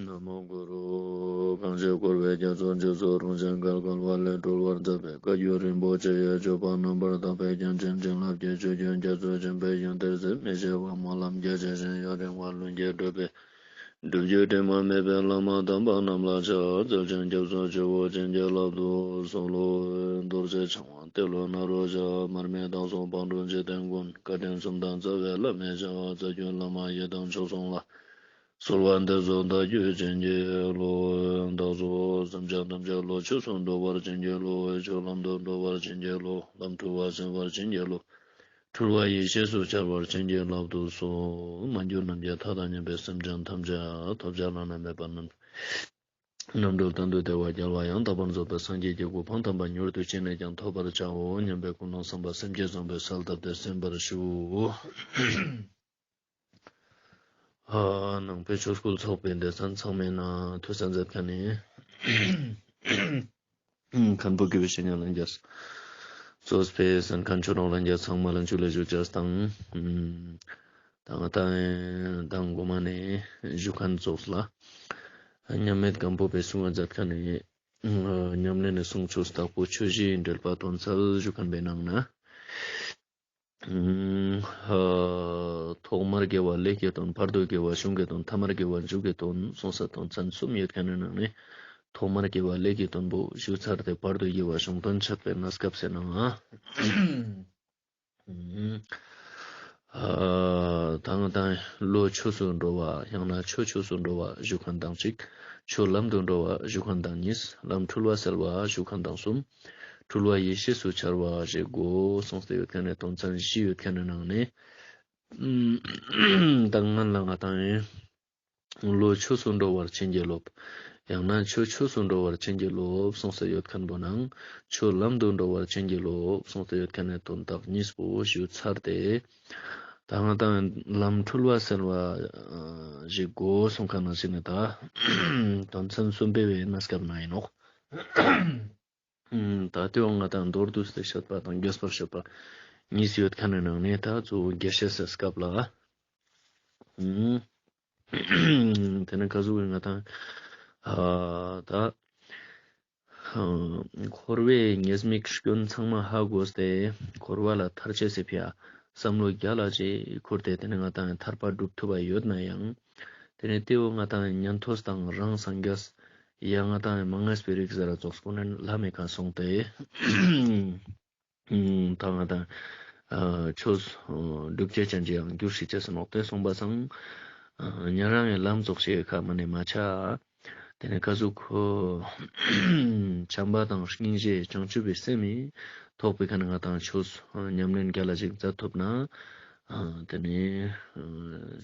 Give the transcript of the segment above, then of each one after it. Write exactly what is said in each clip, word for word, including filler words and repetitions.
ན་མོ་གུ་རུ། གང་ཞིག་འཁོར་བའི་རྒྱ་མཚོ་འཇིགས་སུ་རུང་ཞིང་བརྒལ་དཀའ་བ་ལས་སྒྲོལ་བར་མཛད་པའི་བཀའ་བརྒྱུད་རིན་པོ་ཆེ་ཡི་སྤྱོད་པ་རྣམ་པར་དག་པའི་རྒྱན་ཅན་བྱིན་རླབས་ཀྱི་ཆུ་རྒྱུན་རྒྱ་མཚོ་ཆེན་པོའི་ཡང་གཏེར་ཟད་མི་ཤེས་པ་སྨོན་ལམ་རྒྱ་ཆེ་ཞིང་ཡུན་རིང་བ་ལྷུན་གྱིས་གྲུབ་པའི་སྒྲུབ་བརྒྱུད་དྲི་མ་མེད་པའི་བླ་མ་དམ་པ་རྣམས་ལ་ཕྱག་འཚལ་ཞིང་སྐྱབས་སུ་མཆིའོ། བྱིན་གྱིས་བརླབ་ཏུ་གསོལ་ལོ། རྡོ་རྗེ་འཆང་དབང་ཏེ་ལོ་ནཱ་རོ་ཞབས། མར་མི་དྭགས་པོ་ཕག་གྲུ་འཇིག་རྟེན་མགོན། བཀའ་དྲིན་གསུམ་ལྡན་རྩ་བའི་བླ་མའི་ཞབས། རྩ་བརྒྱུད་བླ་མ་ཡི་དམ་མཆོག་གསུམ་ལ། གསོལ་བ་འདེབས་སོ་བདག་རྒྱུད་བྱིན་གྱིས་རློབས། བདག་སོགས་སེམས་ཅན་ཐམས་ཅད་བློ་ཆོས་སུ་འགྲོ་བར་བྱིན་གྱིས་རློབས། ཆོས་ལམ་དུ་འགྲོ་བར་བྱིན་གྱིས་རློབས། ལམ་འཁྲུལ་བ་སེལ་བར་བྱིན་གྱིས་རློབས། འཁྲུལ་བ་ཡེ་ཤེས་སུ་འཆར་བར་བྱིན་གྱིས་བརླབ་ཏུ་གསོལ། མ་གྱུར་ནམ་མཁའི་མཐའ་དང་མཉམ་པའི་སེམས་ཅན་ཐམས་ཅད་ཐོབ་བྱ་བླ་ན་མེད་པ་རྣམས། རྣམ་གྲོལ་གཏན་དུ་བདེ་བ་རྒྱལ་བ་ཡང་དག་པར་རྫོགས་པའི་སངས་རྒྱས་ཀྱི་གོ་འཕང་དམ་པ་མྱུར་དུ་ཅི་ནས་ཀྱང་ཐོབ་པར་བྱའོ་སྙམ་པའི་ཀུན་སློང་བསམ་པ་སེམས་བསྐྱེད་བཟང་པོའི་གསལ་བཏབ་སྟེ་གསན་པར་ཞུ། ཨ། ནང་པའི་ཆོས་སྐུལ་ཚོགས་པའི་སྡེ་ཚན་ཚང་མའི་ནང་ཐོས་བསམ་མཛད་མཁན་ནི་མཁན་པོ་དགེ་བའི་བཤེས་གཉེན་ལྷན་རྒྱས། གཙོས་པའི་གསན་མཁན་ཆོས་གྲོགས་ལྷན་རྒྱས་ཚང་མ་ལ་ཇུ་ལེ་ཞུ་ཅེས་དང་། ད་ང་དང་དང་གོ་མ་ནས་ཞུ་མཁན་ཚོགས་ལ། མཉམ་མེད་སྒམ་པོ་པའི་གསུང་བ་མཛད་མཁན་ནི་ཉམས་ལེན་ནི་གསུང་ཆོས་དྭགས་པོ་ཆོས་བཞིའི་འགྲེལ་པ་དོན་གསལ་ཞུ་མཁན་པའི་ནང་ན། ཐོག་མར་དགེ་བ་ཀླད་ཀྱི་དོན། བར་དུ་དགེ་བ་གཞུང་གི་དོན། ཐ་མར་དགེ་བ་མཇུག་གི་དོན་གསུངས་ས་དོན་ཚན་གསུམ་ཡོད་མཁན་ནི་ནང་ནས། ཐོག་མར་དགེ་བ་ཀླད་ཀྱི་དོན་པོ་ཞུ་ཚར་ཏེ་བར་དུ་དགེ་བ་གཞུང་དོན་འཆད་པའི་གནས་སྐབས་སུ་ནང་ང་། ད་ང་དང་བློ་ཆོས་སུ་འགྲོ་བ་ཡང་ན་ཆོས་ཆོས་སུ་འགྲོ་བ་ཞུ་མཁན་དང་གཅིག་ཆོས་ལམ་དུ་འགྲོ་བ་ཞུ་མཁན་དང་གཉིས། ལམ་འཁྲུལ་བ་སེལ་བ་ཞུ་མཁན་དང་གསུམ། འཁྲུལ་བ་ཡེ་ཤེས་སུ་འཆར་བ་ཞེས་དགུ་གསུངས་ཏེ་ཡོད་མཁན་ནི་དོན་ཚན་བཞི་ཡོད་མཁན་ནི་ནང་ནས། ད་སྔོན་ལ་ང་དང་ཡིན། བློ་ཆོས་སུ་འགྲོ་བར་བྱིན་གྱིས་རློབས། ཡང་ན་ཆོས་ཆོས་སུ་འགྲོ་བར་བྱིན་གྱིས་རློབས་གསུངས་ཏེ་ཡོད་མཁན་པོ་ནང་ཆོས་ལམ་དུ་འགྲོ་བར་བྱིན་གྱིས་རློབས་གསུངས་ཏེ་ཡོད་མཁན་ནི་དོན་དག་གཉིས་པོ་ཞུ་ཚར་ཏེ། ད་ང་དང་ལམ་འཁྲུལ་བ་སེལ་བ་ཞེས་དགུ་གསུངས་མཁན་ནང་བཞིན་ནི་ད་དོན་ཚན་གསུམ་པའི་བའི་གནས་སྐབས་ན་ཡིན་ནོག་ད་དེ་བོ་ང་དང་མདོར་བསྡུས་ཏེ་བཤད་པ་དང་རྒྱས་པར་བཤད་པ་གཉིས་ཡོད་མཁན་ནི་ནང་ནས་ད་གཙོ་བོ་རྒྱས་བཤད་སི་སྐབས་ལ། དེ་ནས་ག་ཟུག་ང་དང་ད་འཁོར་བའི་ཉེས་དམིགས་སྐྱོན་ཚང་མ་ཧ་གོ་སྟེ་འཁོར་བ་ལས་ཐར་ཅེས་སི་ཕི་ཡ་བསམ་བློ་རྒྱ་ལ་ཅིག་འཁུར་ཏེ་དེ་ནས་ང་དང་ཐར་པ་སྒྲུབ་ཐུབ་པ་ཡོད་ན་ཡང་། དེ་ནས་དེ་བོ་ང་དང་ཉན་ཐོས་དང་རང་སངས་རྒྱས། ཡང་ང་དང་མ་ངེས་པའི་རིགས་ཟེར་ར་ཙོགས་སྐུ་ནན་ལྷ་མེ་ཁ་སོང་སྟེ། ད་ང་དང་ཆོས་སྒྲུབ་བྱེད་ཅན་གྱི་ཡང་འགྱུར་ཞིག་ཅེས་སུ་ནོག་སྟེ་སོང་པ་སང་། ཉན་རང་ངི་ལམ་ཙོགས་ཤིག་ཁ་མ་ནས་མ་ཆ། དེ་ནས་ག་ཟུག་ཁོ་བྱམས་པ་དང་སྙིང་རྗེ་བྱང་ཆུབ་པའི་སེམས་ཐོག་པའི་ཁ་ནས་ང་དང་ཆོས་ཉམས་ལེན་རྒྱ་ལ་ཞིག་མཛད་ཐུབ་ན། དེ་ནས་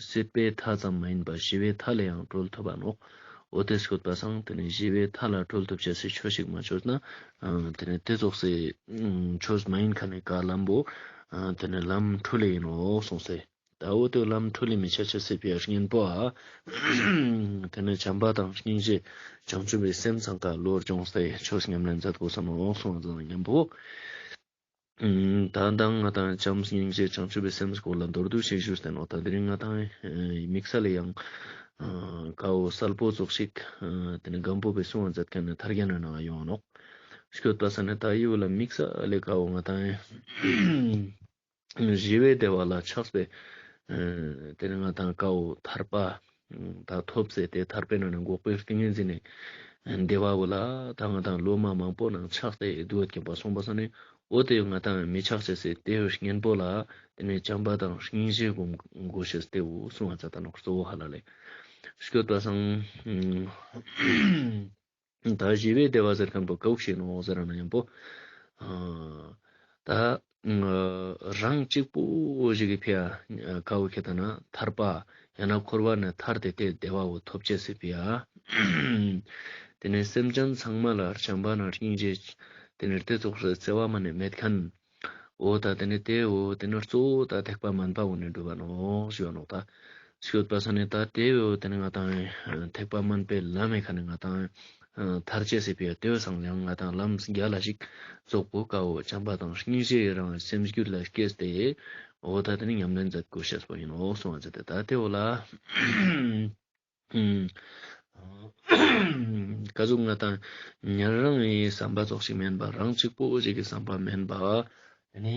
སྲིད་པའི་མཐའ་ཙམ་མ་ཡིན་པ་ཞི་བའི་མཐའ་ལ་ཡང་གྲོལ་ཐུབ་པ་ནོག་འོ་དེ་སྐོད་པ་སང་དེ་ནས་ཞི་བའི་མཐའ་ལ་གྲོལ་ཐུབ་ཅེས་སི་ཆོས་ཤིག་མ་ཆོས་ན། དེ་ནས་དེ་ཙོགས་སི་ཆོས་མ་ཡིན་ཁ་ནས་ག་ལམ་པོ། དེ་ནས་ལམ་འཁྲུལ་ལེ་ཡིན་ནོག་གསུངས་སེ། ད་འོ་དེ་ལམ་འཁྲུལ་ལེ་མི་ཆ་ཅེས་སི་ཕི་ཡ་གཉེན་པོ་ཨ། དེ་ནས་བྱམས་པ་དང་སྙིང་རྗེ་བྱང་ཆུབ་པའི་སེམས་ཚང་ཀ་བློར་སྦྱོངས་ཏེ་ཆོས་ཉམས་ལེན་མཛད་དགོས་ས་ནོག་གསུངས་པ་ཙམ་གཉེན་པོ། ད་ལྟ་ང་དང་བྱམས་སྙིང་རྗེ་བྱང་ཆུབ་པའི་སེམས་སྐོར་ལ་མདོར་བསྡུས་ཤིག་ཞུས་ཏེ་ནོག་ད་དེ་རིང་ང་དང་དམིགས་བསལ་ལ་ཡང་ཀ་བོ་གསལ་པོ་ཙོགས་ཤིག་དེ་ནས་སྒམ་པོ་པའི་གསུང་བ་མཛད་མཁན་ནི་ཐར་རྒྱན་ནི་ནང་ཡོང་ནོག་སྐྱོད་པ་ས་ནས་ད་ཡི་བོ་ལ་དམིགས་བསལ་ལ་ཀ་བོ་ང་དང་ཞི་བའི་བདེ་བ་ལ་ཆགས་པའི་དེ་ནས་ང་དང་ཀ་བོ་ཐར་པ། ད་ཐོབ་སྟེ་དེ་ཐར་པའི་ནང་ནས་འགོག་པའི་ཏིང་ངེ་འཛིན་ནི་བདེ་བ་བོ་ལ་ད་ང་དང་ལོ་མ་མང་པོ་ནང་ཆགས་ཏེ་འདུག་ཀྱིན་པ་སོང་པ་ས་ནས་འོ་དེ་ང་དང་མི་ཆགས་ཅེས་སི་དེ་བོ་གཉེན་པོ་ལ་དེ་ནས་བྱམས་པ་དང་སྙིང་རྗེ་སྒོམ་དགོས་ཤེས་དེ་བོ་གསུང་བ་མཛད་ད་ནོག་གཙོ་བོ་ཧ་ལ་ལེ། སྐྱོད་པ་སང་། ད་ཞི་བའི་བདེ་བ་ཟེར་མཁན་པོ་ཀ་བོ་ཞིག་ནོག་ཟེར་ན་ཡང་པོ། ད་རང་གཅིག་པོ་ཞིག་གི་ཕི་ཡ་ཀ་བོ་ཁེ་ད་ན་ཐར་པ་ཡང་ན་འཁོར་བ་ནས་ཐར་ཏེ་དེ་བདེ་བ་བོ་ཐོབ་ཅེས་སི་ཕི་ཡ། དེ་ནས་སེམས་ཅན་ཚང་མ་ལ་བྱམས་པ་ན་སྙིང་རྗེ། དེ་ནས་དེ་ཙོགས་སི་བརྩེ་བ་མ་ནས་མེད་མཁན། འོ་ད་དེ་ནས་དེ་འོ་དེ་ནས་གཙོ་བོ་ད་ཐེག་པ་དམན་པ་བོ་ནས་འགྲུབ་པ་ནོག་ཞུ་བ་ནོག་ད་སྐྱོད་པ་ས་ནས་ད་དེ་འོ་དེ་ནས་ང་དང་ཐེག་པ་དམན་པའི་ལམ་མེ་ཁ་ནས་ང་དང་ཐར་ཅེས་སི་ཕི་ཡ་དེ་བོ་སང་ཡང་ང་དང་ལམ་རྒྱ་ལ་ཞིག་རྫོགས་པོ་ཀ་བོ་བྱམས་པ་དང་སྙིང་རྗེ་རང་སེམས་རྒྱུད་ལ་སྐྱེས་ཏེ་འོ་ད་དེ་ནས་ཉམས་ལེན་མཛད་དགོས་ཤེས་པོ་ཡིན་ནོག་གསུང་བ་མཛད་དེ་ད་དེ་འོ་ལ། ག་ཟུག་ང་དང་ཉེ་རང་ངི་བསམ་པ་ཙོགས་ཤིག་མེན་པ། རང་གཅིག་པོ་ཞིག་གི་བསམ་པ་མེན་པ། ཏེ་ནེ་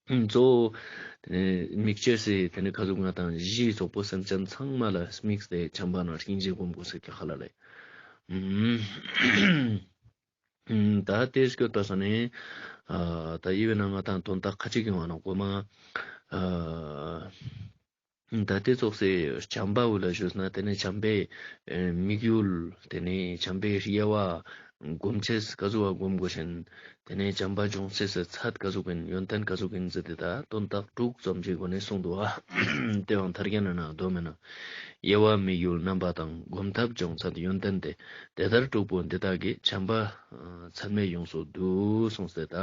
གཙོ་བོ་ཏེ་ནེ་དམིགས་བཅས་སི་ཏེ་ནེ་ག་ཟུག་ང་དང་གཞི་ཙོགས་པོ་སེམས་ཅན་ཚང་མ་ལ་དམིགས་ཏེ་བྱམས་པ་ནང་བཞིན་གྱི་སྒོམ་དགོས་ཟེར་ཀྱག་ཧ་ལ་ལེ། ཨུམ། ད་ཏེ་སྐྱོད་པ་སང་ནེ་ཨ་ད་འི་བོའི་ནང་ང་དང་དོན་དག་ཁ་ཅིག་ཡོང་བ་ནོག་གོ་མ། ཨ་ད་ཏེ་ཙོགས་སེ་བྱམས་པ་བོ་ལ་ཞུས་ན་ཏེ་ནེ་བྱམས་པའི་ཨེ་དམིགས་ཡུལ། ཏེ་ནེ་བྱམས་པའི་དབྱེ་བ། སྒོམ་ཅེས་ག་ཟུག་པ་སྒོམ་དགོས་ཤེས། ཏེ་ནེ་བྱམས་པ་འབྱུང་ཅེས་སི་ཚད་ག་ཟུག་ཨིན། ཡོན་ཏན་ག་ཟུག་ཨིན་ཟེར་ཏེ་ད་དོན་དག་དྲུག་ཙམ་ཞིག་གོ་ནེ་གསུངས་འདུག་པ། ཏེ་བོའང་ཐར་རྒྱན་ནང་ན་མདོ་མན་ན། དབྱེ་བ་དམིགས་ཡུལ་རྣམ་པ་དང་། སྒོམ་ཐབས་འབྱུང་ཚད་ཡོན་ཏན་ཏེ། དེ་ལྟར་དྲུག་པོ་འདི་དག་གིས། བྱམས་པ་ཚད་མེད་ཡོངས་སུ་བསྡུ། གསུངས་ཏེ་ད་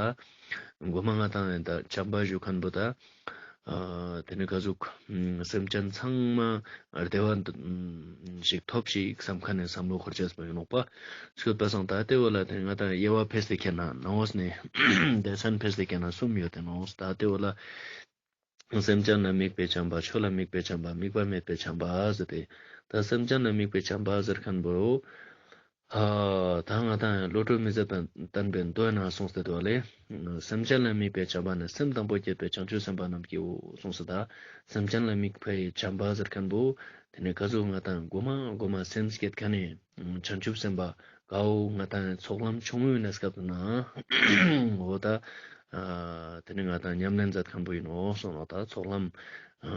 གོ་མ་ང་དང་ད་བྱམས་པ་ཞུ་ཁན་བོ་ད་ཨ་ཏེ་ནེ་ག་ཟུག་སེམས་ཅན་ཚང་མ་བདེ་བ་ཞིག་ཐོབ་ཤིག་སམ་ཁན་ནི་བསམ་བློ་འཁོར་ཅེས་པོ་ཨིན་ནོག་པ། སྐྱོད་པ་སང་ད་ཏེ་བོ་ལ་ཏེ་ནེ་ང་དང་དབྱེ་བ་ཕེས་ཏེ་ཁྱེར་ན་ནང་ངོས་ནེ་སྡེ་ཚན་ཕེས་ཏེ་ཁྱེར་ན་གསུམ་ཡོད་དེ་ནོག། ད་ཏེ་བོ་ལ་སེམས་ཅན་ལ་དམིགས་པའི་བྱམས་པ། ཆོས་ལ་དམིགས་པའི་བྱམས་པ། དམིགས་པ་མེད་པའི་བྱམས་པ་ཟེར་ཏེ། ད་སེམས་ཅན་ལ་དམིགས་པའི་བྱམས་པ་ཟེར་ཁན་བོ་ཨ་ད་ང་དང་བློ་གྲོས་མི་ཟད་པ་བརྟན་པའི་མདོའི་ནང་གསུངས་ཏེ་འདུག་པ་ལེ། སེམས་ཅན་ལ་དམིགས་པའི་བྱམས་པ་ནི། སེམས་དང་པོ་བསྐྱེད་པའི་བྱང་ཆུབ་སེམས་དཔའ་རྣམས་ཀྱིའོ། གསུངས་སོ། ད་སེམས་ཅན་ལ་དམིགས་པའི་བྱམས་པ་ཟེར་ཁན་བོ་ཏེ་ནེ་ག་ཟུག་ང་དང་གོ་མ་གོ་མ་སེམས་བསྐྱེད་ཁན་ནི་བྱང་ཆུབ་སེམས་དཔའ་གའོ་ང་དང་ཚོགས་ལམ་ཆུང་ངུའི་གནས་སྐབས་ན་འོ་ད་ཨ་ཏེ་ནེ་ང་དང་ཉམས་ལེན་མཛད་ཁན་བོ་ཨིན་ནོག་གསུངས་ནོག། ད་ཚོགས་ལམ་ཨ་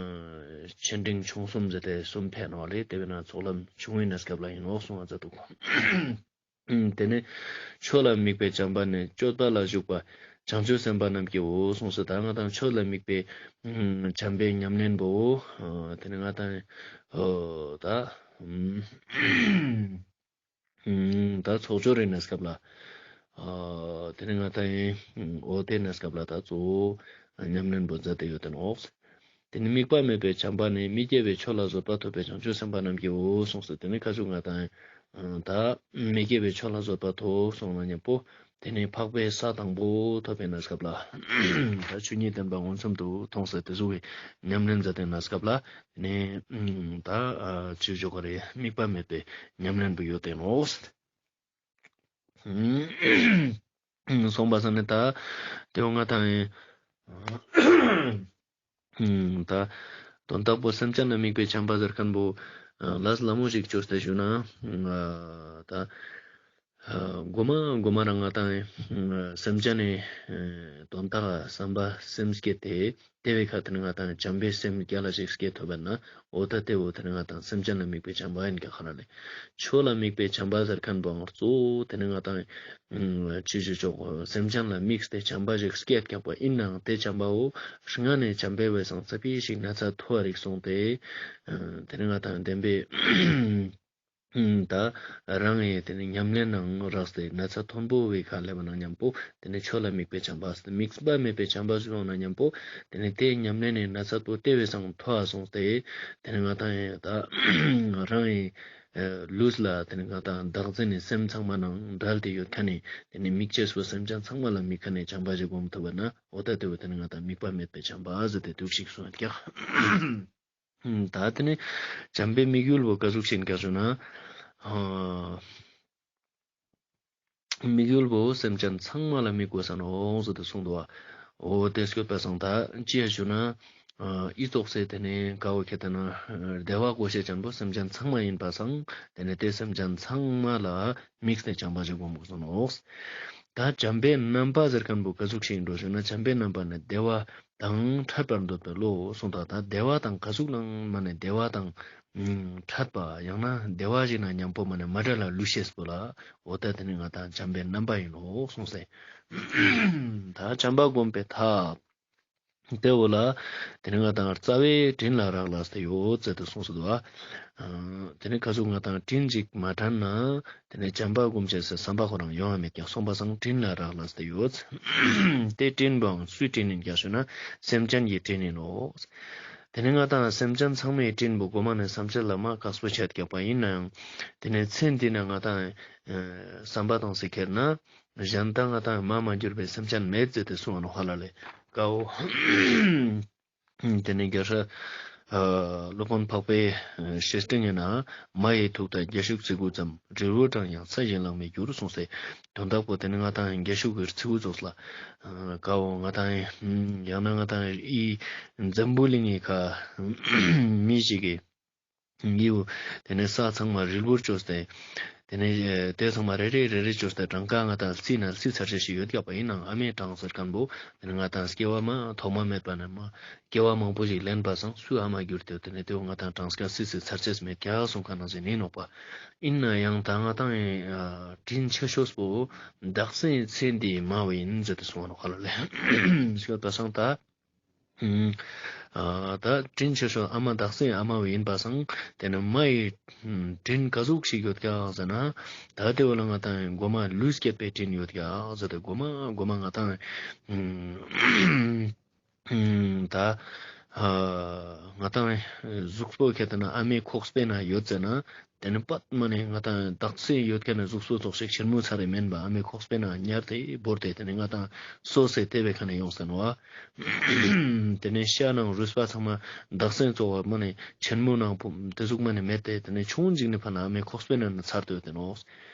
ཆེ་འབྲིང་ཆུང་གསུམ་ཟེར་ཏེ་གསུམ་ཕེ་ནོག་ལེ། ཏེ་བོའི་ནང་ཚོགས་ལམ་ཆུང་ངུའི་གནས་སྐབས་ལ་ཨིན་ནོག་གསུངས་པ་མཛད་འདུག། ཨུམ། ཏེ་ནེ་ཆོས་ལ་དམིགས་པའི་བྱམས་པ་ནི། སྤྱོད་པ་ལ་ཞུགས་པ་བྱང་ཆུབ་སེམས་དཔའ་རྣམས་ཀྱིའོ། གསུངས་སོ། ད་ང་དང་ཆོས་ལ་དམིགས་པའི་ཨུམ་བྱམས་པའི་ཉམས་ལེན་བོ་ཨ་ཏེ་ནེ་ང་དང་འོ་ད་ཨུམ་ཨུམ་ད་ཚོགས་སྦྱོར་རི་གནས་སྐབས་ལ་ཨ་ཏེ་ནེ་ང་དང་འོ་ཏེ་གནས་སྐབས་ལ་ད་གཙོ་བོ་ཉམས་ལེན་བོ་མཛད་དེ་ཡོད་དེ་ནོག། ཏེ་ནེ་དམིགས་པ་མེད་པའི་བྱམས་པ་ནི། མི་སྐྱེ་བའི་ཆོས་ལ་བཟོད་པ་ཐོབ་པའི་བྱང་ཆུབ་སེམས་དཔའ་རྣམས་ཀྱིའོ། གསུངས་སོ། ཏེ་ནེ་ག་ཟུག་ང་དང་ད་མི་སྐྱེ་བའི་ཆོས་ལ་བཟོད་པ་ཐོབ་གསུངས་ན་ཉམ་པོ་ཏེ་ནེ་འཕགས་པའི་ས་དང་པོ་ཐོབ་པའི་གནས་སྐབས་ལ་ད་ཆོས་ཉིད་བསྟན་པ་མངོན་སུམ་དུ་མཐོང་སྟེ་ཏེ་ཟུག་གི་ཉམས་ལེན་མཛད་དེ་གནས་སྐབས་ལ་ཏེ་ནེ་ད་ཅི་ཞུ་ག་རེ་དམིགས་པ་མེད་པའི་ཉམས་ལེན་བོ་ཡོད་དེ་ནོག། གསུངས་པ་སང་ནེ་ད་ཏེ་བོ་ང་དང་ད་དོན་དག་པོ་སེམས་ཅན་ལ་དམིགས་པའི་བྱམས་པ་ཟེར་ཁན་བོ་ལས་སླ་མོ་ཞིག་ཅོས་ཏེ་ཞུ་ན་ད་གོ་མ་གོ་མ་རང་ང་དང་སེམས་ཅན་ནི་དོན་དག་བསམ་པ་སེམས་བསྐྱེད་དེ་ཏེ་བོའི་ཁ་ཏེ་ནེ་ང་དང་བྱམས་པའི་སེམས་རྒྱ་ལ་ཞིག་སྐྱེ་ཐུབ་པ་ན་འོ་ད་ཏེ་བོ་ཏེ་ནེ་ང་དང་སེམས་ཅན་ལ་དམིགས་པའི་བྱམས་པ་ཨིན་ཀྱག་ཧ་ལ་ལེ། ཆོས་ལ་དམིགས་པའི་བྱམས་པ་ཟེར་ཁན་བོའང་གཙོ་བོ་ཏེ་ནེ་ང་དང་ཅི་ཞུ་ཆོག་སེམས་ཅན་ལ་དམིགས་ཏེ་བྱམས་པ་ཞིག་སྐྱེད་ཀྱག་པ་ཨིན་ནའང་ཏེ་བྱམས་པ་བོ་སྔ་ནེ་བྱམས་པའི་བས་སང་ཙ་པིག་ཞིག་ན་ཚ་མཐོ་བ་རིག་སོང་སྟེ་ཏེ་ནེ་ང་དང་བདེན་པའི་ད་རང་ངི་ཏེ་ནེ་ཉམས་ལེན་ནང་རགས་ཏེ་ན་ཚ་མཐོན་པོ་བོའི་ཁ་སླེབས་པ་ན་ཉམ་པོ་ཏེ་ནེ་ཆོས་ལ་དམིགས་པའི་བྱམས་པ་དམིགས་པ་མེད་པའི་བྱམས་པ་ཞུ་བ་ན་ཉམ་པོ་ཏེ་ནེ་ཏེ་ཉམས་ལེན་ནི་ན་ཚ་པོ་ཏེ་བས་སང་མཐོ་བ་སོང་སྟེ་ཏེ་ནེ་ང་དང་ད་རང་ངི་ལུས་ལ་ཏེ་ནེ་ང་དང་བདག་འཛིན་ནི་སེམས་ཚང་མ་ནང་འབྲལ་ཏེ་ཡོད་ཁན་ནི་ཏེ་ནེ་དམིགས་བཅས་པོ་སེམས་ཅན་ཚང་མ་ལ་དམིགས་ཁན་ནི་བྱམས་པ་ཞིག་སྒོམ་ཐུབ་པ་ན་འོ་ད་ཏེ་བོ་ཏེ་ནེ་ང་དང་དམིགས་པ་མེད་པའི་བྱམས་པ་ཟེར་ཏེ་དུག་ཞིག་གསུངས་ཀྱག། ད་ཏེ་ནེ་བྱམས་པའི་དམིགས་ཡུལ་བོ་ག་ཟུག་ཞིག་ཨིན་ཀྱག་ཞུ་ན། དམིགས་ཡུལ་བོ་སེམས་ཅན་ཚང་མ་ལ་དམིགས་དགོས་ས་ནོག་ཟེར་ཏེ་གསུངས་འདུག་པ། འོ་ཏེ་སྐྱོད་པ་སང་ད་ཅི་ཡ་ཞུ་ན། ཨི་ཙོགས་སེ་ཏེ་ནེ་ག་བོ་ཁྱེད་ལྟ་ན་བདེ་བ་གོ་ཤེས་ཅན་བོ་སེམས་ཅན་ཚང་མ་ཨིན་པ་སང་ཏེ་ནེ་ཏེ་སེམས་ཅན་ཚང་མ་ལ་དམིགས་ཏེ་བྱམས་པ་ཞིག་སྒོམ་དགོས་ས་ནོག། ད་བྱམས་པའི་རྣམ་པ་ཟེར་ཁན་བོ་ག་ཟུག་ཞིག་ཨིན་འགྲོ་ཞུ་ན་བྱམས་པའི་རྣམ་པ་ནི་བདེ་བ་དང་འཕྲད་པར་འདོད་པའི་བློ་གསུངས་ཏེ་ད་བདེ་བ་དང་ག་ཟུག་ནང་མ་ནེ་བདེ་བ་དང་འཕྲད་པ་ཡང་ན་བདེ་བ་ཞིག་ནང་ཉམ་པོ་མ་ནེ་མ་བྲལ་ལ་ལུས་ཤེས་པོ་ལ་འོ་ད་ཏེ་ནེ་ང་དང་བྱམས་པའི་རྣམ་པ་ཨིན་ནོག་གསུངས་སེ། ད་བྱམས་པ་སྒོམ་པའི་ཐབས། ཏེ་བོ་ལ་ཏེ་ནེ་ང་དང་རྩ་བའི་དྲིན་ལ་རག་ལས་ཏེ་ཡོད་ཟེར་ཏེ་གསུངས་སོ་འདུག་པ། ཏེ་ནེ་ག་ཟུག་ང་དང་དྲིན་ཅིག་མ་དྲན་ན་ཏེ་ནེ་བྱམས་པ་སྒོམ་ཅེས་སི་བསམ་པ་ཁོ་རང་ཡོང་བ་མེད་ཀྱག་གསུངས་པ་སང་དྲིན་ལ་རག་ལས་ཏེ་ཡོད། ཏེ་དྲིན་བོའང་སུའི་དྲིན་ཨིན་ཀྱག་ཞུ་ན་སེམས་ཅན་གྱི་དྲིན་ཨིན་ནོག། ཏེ་ནེ་ང་དང་སེམས་ཅན་ཚང་མའི་དྲིན་བོ་གོ་མ་ནེ་བསམ་འཆར་ལ་མ་ཁག་པོ་ཆད་ཀྱག་པ་ཨིན་ནའང་ཏེ་ནེ་ཚེ་འདི་ན་ང་དང་བསམ་པ་དང་སེ་ཁྱེར་ན་གཞན་དང་ང་དང་མ་མ་གྱུར་པའི་སེམས་ཅན་མེད་ཟེར་ཏེ་གསུངས་པ་ནོག་ཧ་ལ་ལེ། གའོ། ཏེ་ནེ་རྒྱལ་སྲས་ ཨ་སློབ་དཔོན་འཕགས་པའི་ཨ་བཤེས་སྤྲིང་ཡིན་ན་མ་ཡི་ཐུག་མཐའ་རྒྱ་ཤུག་ཚི་གུ་ཙམ། རིལ་བུར་བགྲངས་ཀྱང་ས་གཞན་ལངས་མི་འགྱུར་གསུངས་སེ། དོན་དག་པོ་དེ་ནི་ང་ཏང་རྒྱ་ཤུག་གི་ཚི་གུ་ཙོགས་ལ་ཨ་ཀ་བོ་ང་ཏང་ཡང་ན་ང་ཏང་ཨི་འཛམ་བུ་གླིང་གི་ཁ་མི་ཞིག་གི་ཡིའུ་དེ་ནས་ས་ཚང་མ་རིལ་བུར་བཅོས་ཏེ། དེ་ནས་ཨེ་དེ་ཚང་མ་རེ་རེ་རེ་རེ་བཅོས་ཏེ་གྲངས་ཀ་ང་ཏང་རྩིས་ན་རྩིས་ཚར་ཅེས་ཤིག་ཡོད་ཀྱག་པ་ཡིན་ནའང་ཨ་མའི་གྲངས་ཟེར་མཁན་པོ་དེ་ནས་ང་ཏང་སྐྱེ་བ་མ་ཐོག་མ་མེད་པ་ནས་མ་སྐྱེ་བ་མང་པོ་ཞིག་ལེན་པ་སང་སུའི་ཨ་མ་གྱུར་ཏེ་དེ་ནས་དེ་བོ་ང་ཏང་གྲངས་ཀ་རྩིས་རྩིས་ཚར་ཅེས་མེད་ཀྱག་གསུང་མཁན་ནང་བཞིན་ཡིན་ནོག་པ། ཡིན་ན་ཡང་ད་ང་ཏང་ཨ་དྲིན་ཆེ་ཤོས་པོ་བདག་སྲས་ཚེ་འདིའི་མ་བོ་ཡིན་ཟེར་ཏེ་གསུང་བ་ནོག་ཧ་ལ་ལེ། ཞོ་ད་སང་ད། ཨ་ད་དྲིན་ཆེ་ཤོས་ཨ་མ་བདག་སྲས་ཨ་མ་བོ་ཡིན་པ་སང་དེ་ནི་མ་ཡི་དྲིན་ག་ཟུག་ཞིག་ཡོད་ཀྱག་ཟེར་ན། ད་དེ་བོ་ལ་ང་ཏང་མགོ་མ་ལུས་བསྐྱེད་པའི་དྲིན་ཡོད་ཀྱག་ཟེར་ཏེ་མགོ་མ་མགོ་མ་ང་ཏང་ད་ཨ་ང་ཏང་གཟུགས་པོ་ཁྱེར་ཏེ་ན་ཨ་མའི་ཁོག་པའི་ནང་ཡོད་ཟེར་ན། དེ་ནི་པད་མ་ནི་ང་ཏང་བདག་སྲས་ཡོད་མཁན་ནི་གཟུགས་པོ་ཙོགས་ཤིག་ཆེན་མོ་ཚ་རེ་མེན་པ་ཨ་མའི་ཁོག་པའི་ནང་ཉར་ཏེ་བོར་ཏེ་དེ་ནི་ང་ཏང་སོ་སོའི་དེ་བའི་ཁ་ནས་ཡོང་ཟེར་ནོ། དེ་ནི་ཤ་ནང་རུས་པ་ཚང་མ་བདག་སྲས་ཙོགས་པ་མ་ནི་ཆེན་མོ་ནང་དེ་ཟུག་མ་ནི་མེད་དེ་དེ་ནི་ཆུང་ཅིག་ནི་ཕ་ན་ཨ་མའི་ཁོག་པའི་ནང་ནི་ཚར་ཏེ་ཡོད་དེ་ནོ།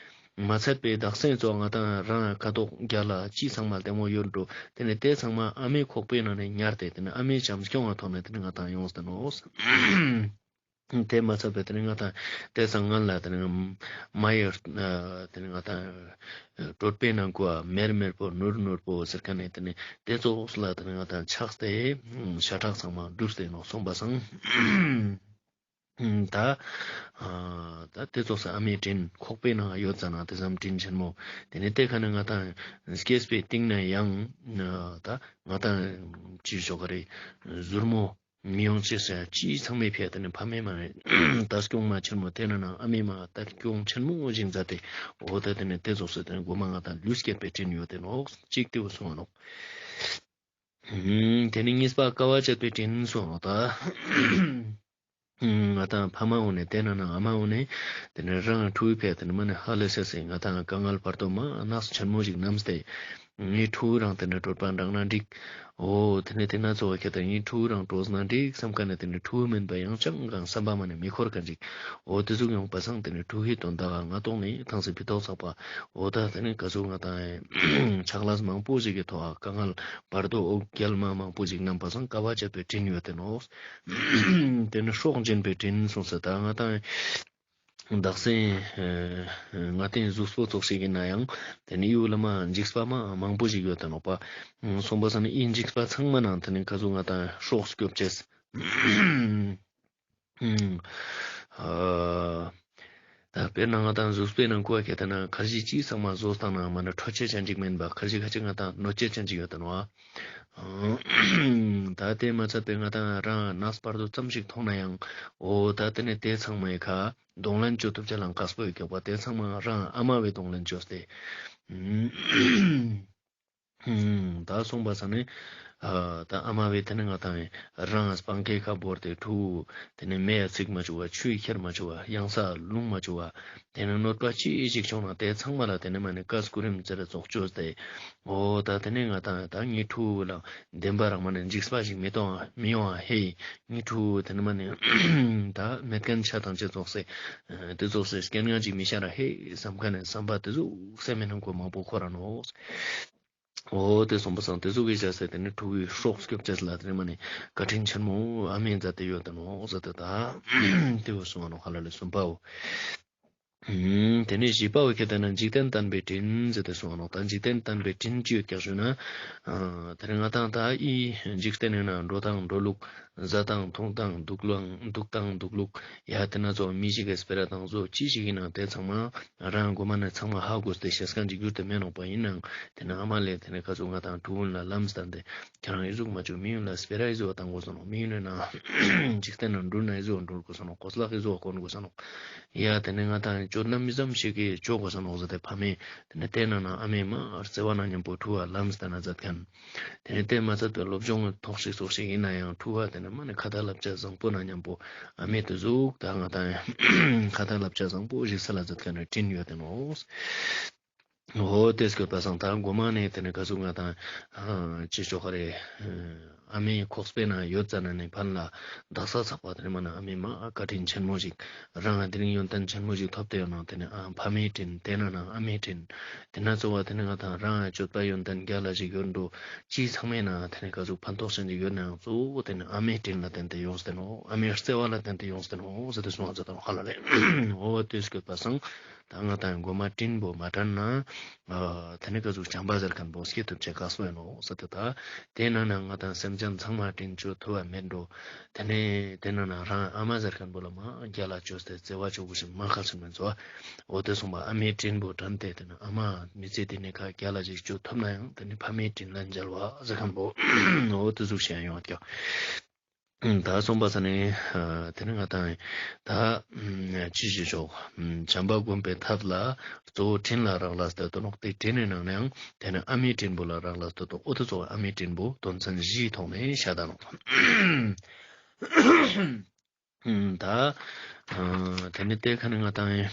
མ་ཚད་པའི་བདག་སྲས་ཙོགས་ང་ཏང་རང་ཁ་དོག་རྒྱ་ལ་ཅི་ཚང་མ་ལྟད་མོ་ཡོད་འགྲོ། དེ་ནི་དེ་ཚང་མ་ཨ་མའི་ཁོག་པའི་ནང་ནི་ཉར་ཏེ་དེ་ནི་ཨ་མའི་བྱམས་སྐྱོང་ང་ཐོག་ནས་དེ་ནི་ང་ཏང་ཡོང་ཟེར་ནོ། དེ་མ་ཚད་པའི་དེ་ནི་ང་ཏང་དེ་ཚང་ང་ལ་དེ་ནི་མ་ཡི་དེ་ནི་ང་ཏང་གྲོད་པའི་ནང་ཁུ་བ་མེར་མེར་པོ་ནུར་ནུར་པོ་ཟེར་མཁན་ནི་དེ་ནི་དེ་ཙོགས་ལ་དེ་ནི་ང་ཏང་ཆགས་ཏེ་ཤ་ཁྲག་ཚང་མ་འགྲུབ་སྟེ་ནོ་སོང་པ་སང་། ད་ད་དེ་ཙོགས་སེ་ཨ་མའི་དྲིན་ཁོག་པའི་ནང་ཡོད་ཙ་ན་དེ་ཙམ་དྲིན་ཆེན་མོ། དེ་ནི་དེ་ཁ་ནས་ང་ཏང་སྐྱེས་པའི་སྟེང་ན་ཡང་ད་ང་ཏང་ཅི་ཞོག་ག་རེ་ཟུར་མོ་མི་ཡོང་ཅེས་ཅི་ཚང་མའི་ཕི་ཡ་དེ་ནི་ཕ་མའི་མ་ལྟ་སྐྱོང་མ་ཆེན་མོ་དེ་ན་ན་ཨ་མའི་མ་ལྟ་སྐྱོང་ཆེན་མོ་ཞིག་མཛད་དེ། འོ་ད་དེ་ནི་དེ་ཙོགས་སེ་དེ་ནི་མགོ་མ་ང་ཏང་ལུས་བསྐྱེད་པའི་དྲིན་ཡོད་དེ་ནོག་ཅིག་དེ་བོ་སོང་བ་ནོག། དེ་ནི་གཉིས་པ་དཀའ་བ་སྤྱད་པའི་དྲིན་སོང་ནོག་ད། ང་ཏང་ཕ་མ་འོ་ནས་དེ་ན་ན་ཨ་མ་འོ་ནས་དེ་ནི་རང་ཕྲུ་གུའི་ཕི་ཡ་དེ་ནི་མ་ནི་ཧ་ལས་སེ་སེ་ང་ཏང་དཀའ་ངལ་བར་དོ་མ་ནགས་ཆེན་མོ་ཞིག་བསྣམས་ཏེ། ངའི་ཕྲུ་གུ་རང་དེ་ནི་གྲོད་པ་འགྲངས་ན་འགྲིག། འོ་དེ་ནི་དེ་ན་ཚོ་བ་ཁྱེད་དང་ངའི་ཕྲུ་གུ་རང་གྲོངས་ན་འགྲིག་བསམ་མཁན་ནི་དེ་ནི་ཕྲུ་གུ་མིན་པ་ཡང་ཅང་གང་བསམ་པ་མ་ནི་མི་འཁོར་མཁན་ཅིག། འོ་དེ་ཟུག་ཡོང་པ་སང་དེ་ནི་ཕྲུ་གུའི་དོན་དག་ང་ཏོག་ནི་ཐང་སེ་ཕི་ཏོག་ཚག་པ། འོ་ད་དེ་ནི་ག་ཟུག་ང་ཏང་ཆག་ལས་མང་པོ་ཞིག་གི་ཐོག་དཀའ་ངལ་བར་དོ་འོ་བརྒྱལ་མ་མང་པོ་ཞིག་བསྣམས་པ་སང་དཀའ་བ་སྤྱད་པའི་དྲིན་ཡོད་དེ་ནོག། དེ་ནི་སྲོག་སྦྱིན་པའི་དྲིན་གསུངས་སེ་ད་ང་ཏང་བདག་སྲས་ང་ཏང་གཟུགས་པོ་ཙོགས་ཤིག་ཡིན་ན་ཡང་དེ་ནི་ཡུལ་ལ་མ་འཇིགས་པ་མ་མང་པོ་ཞིག་ཡོད་དེ་ནོག་པ། སོང་པ་སང་ནི་ཨི་འཇིགས་པ་ཚང་མ་ནང་དེ་ནི་ག་ཟུག་ང་ཏང་སྲོག་སྐྱོབ་ཅེས། ཨ་ད་དཔེར་ན་ང་ཏང་གཟུགས་པོའི་ནང་ཁུ་བ་ཁྱེད་ལྟ་ན་ཁར་ཇི་ཅི་ཚང་མ་བཟོ་སྟངས་ནང་མ་ནི་འཕྲོད་བྱེད་ཅན་ཅིག་མིན་པ་ཁར་ཇི་ཁ་ཅིག་ང་ཏང་གནོད་བྱེད་ཅན་ཅིག་ཡོད་དེ་ནོག། ཨ་ད་དེ་མ་ཚད་པའི་ང་ཏང་རང་ནགས་བར་དོ་ཙམ་ཞིག་མཐོང་ན་ཡང་འོ་ད་དེ་ནི་དེ་ཚང་མའི་ཁ་གདོང་ལེན་བཅོ་ཐུབ་ཅེས་ལ་དཀའ་སྤོ་ཡོད་ཀྱག་པ། དེ་ཚང་མ་རང་ཨ་མ་བའི་གདོང་ལེན་བཅོས་ཏེ། ད་སོང་པ་སང་ནི་ཨ་ད་ཨ་མ་བས་དེ་ནི་ང་ཏང་རང་སྤང་ཁའི་ཁ་བོར་ཏེ་ཕྲུ་གུ་དེ་ནི་མེ་ཡ་ཚིག་མ་བཅུག་པ་ཆུ་ཡི་ཁྱེར་མ་བཅུག་པ་གཡང་ས་ལུང་མ་བཅུག་པ་དེ་ནི་གནོད་པ་ཅི་ཞིག་བྱུང་ན་དེ་ཚང་མ་ལ་དེ་ནི་མ་ནི་བཀའ་སྐུ་རིམ་ཟེར་ར་ཙོགས་བཅོས་ཏེ། འོ་ད་དེ་ནི་ང་ཏང་ད་ངའི་ཕྲུ་གུ་ལ་བདེན་པ་རང་མ་ནི་འཇིགས་པ་ཞིག་མི་གཏོང་ང་མི་ཡོང་ང་ཧེ། ངའི་ཕྲུ་གུ་དེ་ནི་མ་ནི་ད་མེད་མཁན་ཆ་དང་ཅི་ཙོགས་སེ་དེ་ཙོགས་སེ་རྐྱེན་ངན་ཅིག་མི་ཤར་ར་ཧེ་བསམ་མཁན་ནི་བསམ་པ་དེ་ཟུག་སེམས་མི་ནང་ཁུ་མང་པོ་འཁོར་ར་ནོག། འོ་དེ་སོང་པ་སང་དེ་ཟུག་གི་བྱས་སེ་དེ་ནི་ཕྲུ་གུའི་སྲོག་སྐྱོབ་ཅེས་ལ་དེ་ནི་མ་ནི་བཀའ་དྲིན་ཆེན་མོ་ཨ་མས་མཛད་དེ་ཡོད་དེ་ནོག་ཟེར་ཏེ་ད་དེ་བོ་གསུངས་པ་ནོག་ཧ་ལ་ལེ། གསུམ་པའོ། དེ་ནི་བཞི་པའོ་ཁྱེད་ལྟ་ན་འཇིག་རྟེན་བརྟན་པའི་དྲིན་ཟེར་ཏེ་གསུངས་པ་ནོག། ད་འཇིག་རྟེན་བརྟན་པའི་དྲིན་ཅི་ཡོད་ཀྱག་ཞུ་ན། དེ་རིང་ང་ཏང་ད་ཨི་འཇིག་རྟེན་ནི་ནང་འགྲོ་སྟངས་འགྲོ་ལུགས། ཟ་སྟངས་འཐུང་སྟངས་འདུག་ལངས་འདུག་སྟངས་འདུག་ལུགས། ཡ་དེ་ན་ཚོ་མི་ཞིག་གི་སྤེ་ར་དང་བཟོ་ཅི་ཞིག་ཡིན་ནའང་དེ་ཚང་མ་རང་གོ་མ་ནས་ཚང་མ་ཧ་གོ་སྟེ་ཤེས་མཁན་ཅིག་གྱུར་ཏེ་མེད་ནོག་པ། ཡིན་ནའང་དེ་ན་ཨ་མ་ལེ་དེ་ནས་ཁ་ཚུགས་ང་ཏང་ཕྲུ་གུ་ལ་ལམ་སྟན་ཏེ་ཁྱེད་རང་ཨི་ཟུག་མ་བཅོ། མི་ཡུལ་ལ་སྤེ་ར་ཨི་ཟུག་བཏང་དགོས་སོང་ནོག། མི་ཡུལ་ནས་ན་འཇིག་རྟེན་ན་འགྲུལ་ན་ཨི་ཟུག་འགྲུལ་དགོས་སོང་ནོག། གོས་ལག་ཨི་ཟུག་གོན་དགོས་སོང་ནོག། ཡ་དེ་ནས་ང་ཏང་ཅོ་ན་མི་ཙམ་ཞིག་གི་ཅོ་དགོས་སོང་ནོག་ཟེར་ཏེ་ཕ་མས་དེ་ནས་དེ་ན་ན་ཨ་མས་མ་བརྩེ་བ་ན་མཉམ་པོ་ཕྲུ་གུ་ལ་ལམ་སྟན་ན་མཛད་མཁན། དེ་ནས་དེ་མ་ཚད་པའི་སློབ་སྦྱོང་ཐོག་ཞིག་ཚོགས་ཤིག་ཡིན་ན་ཡང་ཕྲུ་གུ་དེ་ནས་མ་ནི་ཁ་ཏ་བསླབ་བྱ་བཟང་པོ་ན་མཉམ་པོ་ཨ་མས་དེ་ཟུག་ད་ང་ཏང་ཁ་ཏ་བསླབ་བྱ་བཟང་པོ་ཞིག་སལ་ལ་མཛད་མཁན་ནི་དྲིན་ཡོད་དེ་ནོག། འོ་དེ་སྐྱོད་པ་སང་ད་གོ་མ་ནས་དེ་ནས་ག་ཟུག་ང་ཏང་ཅི་ཅོ་ག་རེ་ ཨ་མའི་ཁོག་པའི་ནང་ཡོད་ཙ་ན་ནི་ཕན་ལ་དག་ས་ཚག་པ་དེ་ནི་མ་ན་ཨ་མའི་མ་བཀའ་དྲིན་ཆེན་མོ་ཞིག་རང་ང་དེ་རིང་ཡོན་ཏན་ཆེན་མོ་ཞིག་ཐོབ་སྟེ་ཡོད་ན་དེ་ནི་ཨ་ཕ་མའི་དྲིན་དེ་ན་ན་ཨ་མའི་དྲིན་དེ་ན་གཙོ་བོ་དེ་ནི་ང་དང་རང་ང་སྤྱོད་པ་ཡོན་ཏན་རྒྱལ་ལ་ཞིག་ཡོད་འགྲོ་ཅི་ཚང་མའི་ནང་དེ་ནི་ག་ཟུག་ཕན་ཐོགས་ཅན་ཞིག་ཡོད་ན་ཡང་གཙོ་བོ་དེ་ནི་ཨ་མའི་དྲིན་ལ་བརྟེན་ཏེ་ཡོངས་ཏེ་ནོག་ཨ་མའི་བརྩེ་བ་ལ་བརྟེན་ཏེ་ཡོངས་ཏེ་ནོག་ཟེར་ཏེ་གསུངས་ཙ་དང་ཧ་ལ་ལེ། འོ་དེ་སྐྱོད་པ་སང་ད་ང་དང་མགོ་མ་དྲིན་པོ་མ་དྲན་ན། ཨ་དེ་ནི་ག་ཟུག་བྱམས་པ་ཟེར་མཁན་པོ་སྐྱེ་ཐུབ་ཅེས་དཀའ་སོ་ཡིན་ནོག་ཟེར་ཏེ་ད། དེ་ན་ན་ང་དང་སེམས་ཅན་ཚང་མ་དྲིན་བཅོ་ཐུབ་པ་མེད་འགྲོ། དེ་ནི་དེ་ན་ན་རང་ཨ་མ་ཟེར་མཁན་པོ་ལ་མ་རྒྱལ་ལ་བཅོས་ཏེ་བརྩེ་བ་བཅོ་དགོས་ཤེས་མ་ཁག་ཆེན་མེད་ཚོ། འོ་དེ་སོང་པ་ཨ་མའི་དྲིན་པོ་དྲན་ཏེ་དེ་ན་ཨ་མ་མི་ཚེ་འདི་ནི་ཁ་རྒྱལ་ལ་ཞིག་བཅོ་ཐུབ་ན་ཡང་དེ་ནི་ཕ་མའི་དྲིན་ལན་འཇལ་བ་ཟེར་མཁན་པོ། འོ་དེ་ཟུག་ཤེས་ཡོང་བ་ཀྱང་། ད་སོང་པ་ས་ནི་ཨ་དེ་ནི་ང་དང་ད་ཅི་ཞིག་ཆོག་བྱམས་པ་སྒོམ་པའི་ཐབས་ལ་གཙོ་བོ་དྲིན་ལ་རག་ལས་ཏེ་དོ་ནོག་དེ་དྲིན་ནི་ནང་ནའང་དེ་ནི་ཨ་མའི་དྲིན་པོ་ལ་རག་ལས་ཏེ་དོ། འོ་དེ་གཙོ་བོ་ཨ་མའི་དྲིན་པོ་དོན་ཚན་བཞིའི་ཐོག་ནས་བཤད་ད་ནོག་ད་ཨ་དེ་ནི་དེ་ཁ་ནི་ང་དང་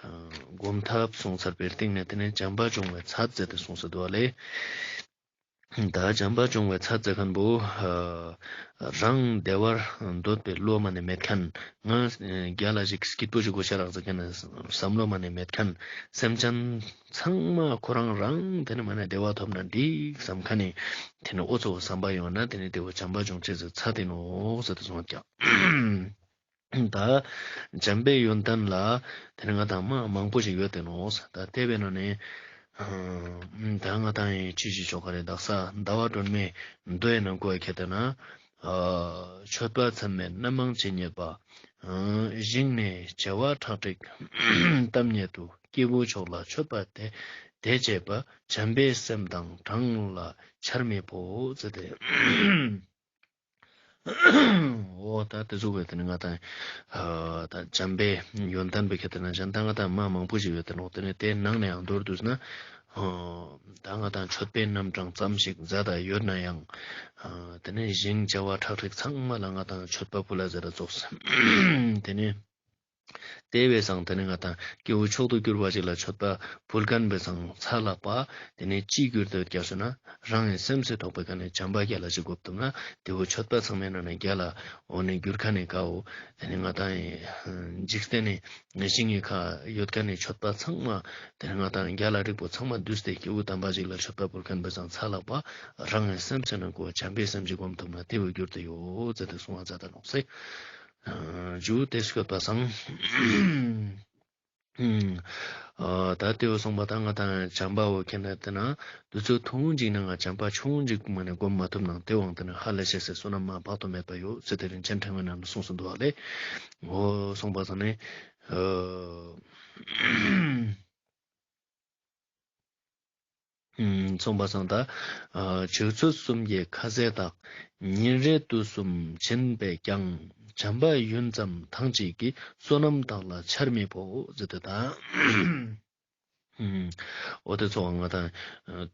ཨ་སྒོམ་ཐབས་སོང་ཚར་བའི་སྟེང་ནས་དེ་ནི་བྱམས་པ་སྦྱོང་བའི་ཚད་ཟེར་ཏེ་གསུངས་སུ་འདུག་པ་ལེ། ད་བྱམས་པ་སྦྱོང་བའི་ཚད་ཟེར་མཁན་པོ་ཨ་རང་བདེ་བར་འདོད་པའི་བློ་མ་ནི་མེད་མཁན། ང་རྒྱལ་ལ་ཞིག་སྐྱིད་པོ་ཞིག་དགོས་ཤ་རག་ཟེར་མཁན་བསམ་བློ་མ་ནི་མེད་མཁན། སེམས་ཅན་ཚང་མ་ཁོ་རང་རང་དེ་ནི་མ་ནི་བདེ་བ་ཐོབ་ན་འགྲིག་བསམ་མཁན་ནི་དེ་ནི་འོ་ཚོ་བསམ་པ་ཡོང་ན་དེ་ནི་དེ་བོ་བྱམས་པ་སྦྱོང་ཅེས་ཟེར་ཚད་དེ་ནོག་ཟེར་ཏེ་གསུངས་ཀྱང་། ད་བྱམས་པའི་ཡོན་ཏན་ལ་དེ་ནི་ང་དང་མ་མང་པོ་ཞིག་ཡོད་དེ་ནོག་ད་དེ་བས་ན་ནི་ཨ་ད་ང་དང་ཡི་ཅི་ཞིག་ཆོག་ག་རེ་དག་ས་ཟླ་བ་སྒྲོན་མེ་མདོའི་ནང་གོ་ཁྱེར་ཏེ་ན་ཨ་མཆོད་པ་མཚམས་མེད་རྣམ་མང་ཇི་སྙེད་པ། ཨ་ཞིང་ནས་བྱེ་བ་ཁྲག་ཁྲིག་གཏམས་སྙེད་དུ། སྐྱེ་བོ་མཆོག་ལ་མཆོད་པ་དེ་དེ་བྱས་པ། བྱམས་པའི་སེམས་དང་གྲངས་ལ་ཆར་མི་ཕོད་ཟེར་ཏེ། འོ་ད་དེ་ཟུག་པའི་དེ་ནི་ང་དང་ཨ་ད་བྱམས་པའི་ཡོན་ཏན་པའི་ཁྱེར་ཏེ་ན་གཞན་ད་ང་དང་མ་མང་པོ་ཞིག་ཡོད་དེ་ནོག་དེ་ནི་དེ་ནང་ནས་ཡང་མདོར་བསྡུས་ན་ཨ་ད་ང་དང་མཆོད་པའི་རྣམ་གྲངས་ཙམ་ཞིག་མཛད་ད་ཡོད་ན་ཡང་ཨ་དེ་ནི་ཞིང་བྱེ་བ་ཁྲག་ཁྲིག་ཚང་མ་ལ་ང་དང་མཆོད་པ་ཕུལ་ལ་ཟེར་ར་ཙོགས། དེ་ནི་དེ་བས་སང་དེ་ནི་ང་དང་སྐྱེ་བོ་མཆོག་ཏུ་གྱུར་པ་ཞིག་ལ་མཆོད་པ་ཕུལ་མཁན་བས་སང་ཚ་ལག་པ་དེ་ནི་ཅི་གྱུར་ཏེ་ཡོད་ཀྱག་ཟེར་ན་རང་གི་སེམས་སུ་ཐོགས་པའི་ཀ་ནས་བྱམས་པ་རྒྱལ་ལ་ཞིག་དགོས་ཐུབ་ན་དེ་བོ་མཆོད་པ་ཚང་མའི་ནང་ནས་རྒྱལ་ལ་འོ་ནི་གྱུར་མཁན་ནི་ཀ་བོ་དེ་ནི་ང་དང་འཇིག་རྟེན་ནི་ཞིང་གི་ཁ་ཡོད་མཁན་ནི་མཆོད་པ་ཚང་མ་དེ་ནི་ང་དང་རྒྱལ་ལ་རིགས་པོ་ཚང་མ་བསྡུས་ཏེ་སྐྱེ་བོ་དམ་པ་ཞིག་ལ་མཆོད་པ་ཕུལ་མཁན་བས་སང་ཚ་ལག་པ་རང་གི་སེམས་སུ་ནང་གོ་བྱམས་པའི་སེམས་ཞིག་སྒོམ་ཐུབ་ན་དེ་བོ་གྱུར་ཏེ་ཡོད་ཟེར་ཏེ་གསུངས་པ་མཛད་ད་ནོག་སེ། ཨ་ཇུ་དེ་སྐྱོད་པ་སང་། ཨ་ད་དེ་བོ་སོང་པ་ད་ང་དང་བྱམས་པ་བོ་ཁྱེར་ན་དེ་ན་དུས་ཚོད་ཐུང་ཅིག་ནང་ང་བྱམས་པ་ཆུང་ཅིག་མ་ནས་སྒོམ་མ་ཐུབ་ན་དེ་དབང་དེ་ནི་ཧ་ལས་ཤེས་སེ་བསོད་ནམས་མ་དཔག་ཏུ་མེད་པ་ཡོད་ཟེར་དེ་རིན་ཆེན་ཕྲེང་བའི་ནང་ན་གསུངས་སུ་འདུག་པ་ལེ། འོ་སོང་པ་སང་ནི་ཨ། ཨུམ་སོང་པ་སང་ད། ཨ་ཆུ་ཚོད་གསུམ་གྱི་ཁ་ཟས་དག་ཉིན་རེ་དུས་གསུམ་བྱིན་པས་ཀྱང་། བྱམས་པ་ཡུན་ཙམ་ཐང་ཅིག་གིས། བསོད་ནམས་དག་ལ་ཆར་མི་ཕོད་ཟེར་ཏེ་ད། ཨུམ་འོ་དེ་ཚོ་ང་དང་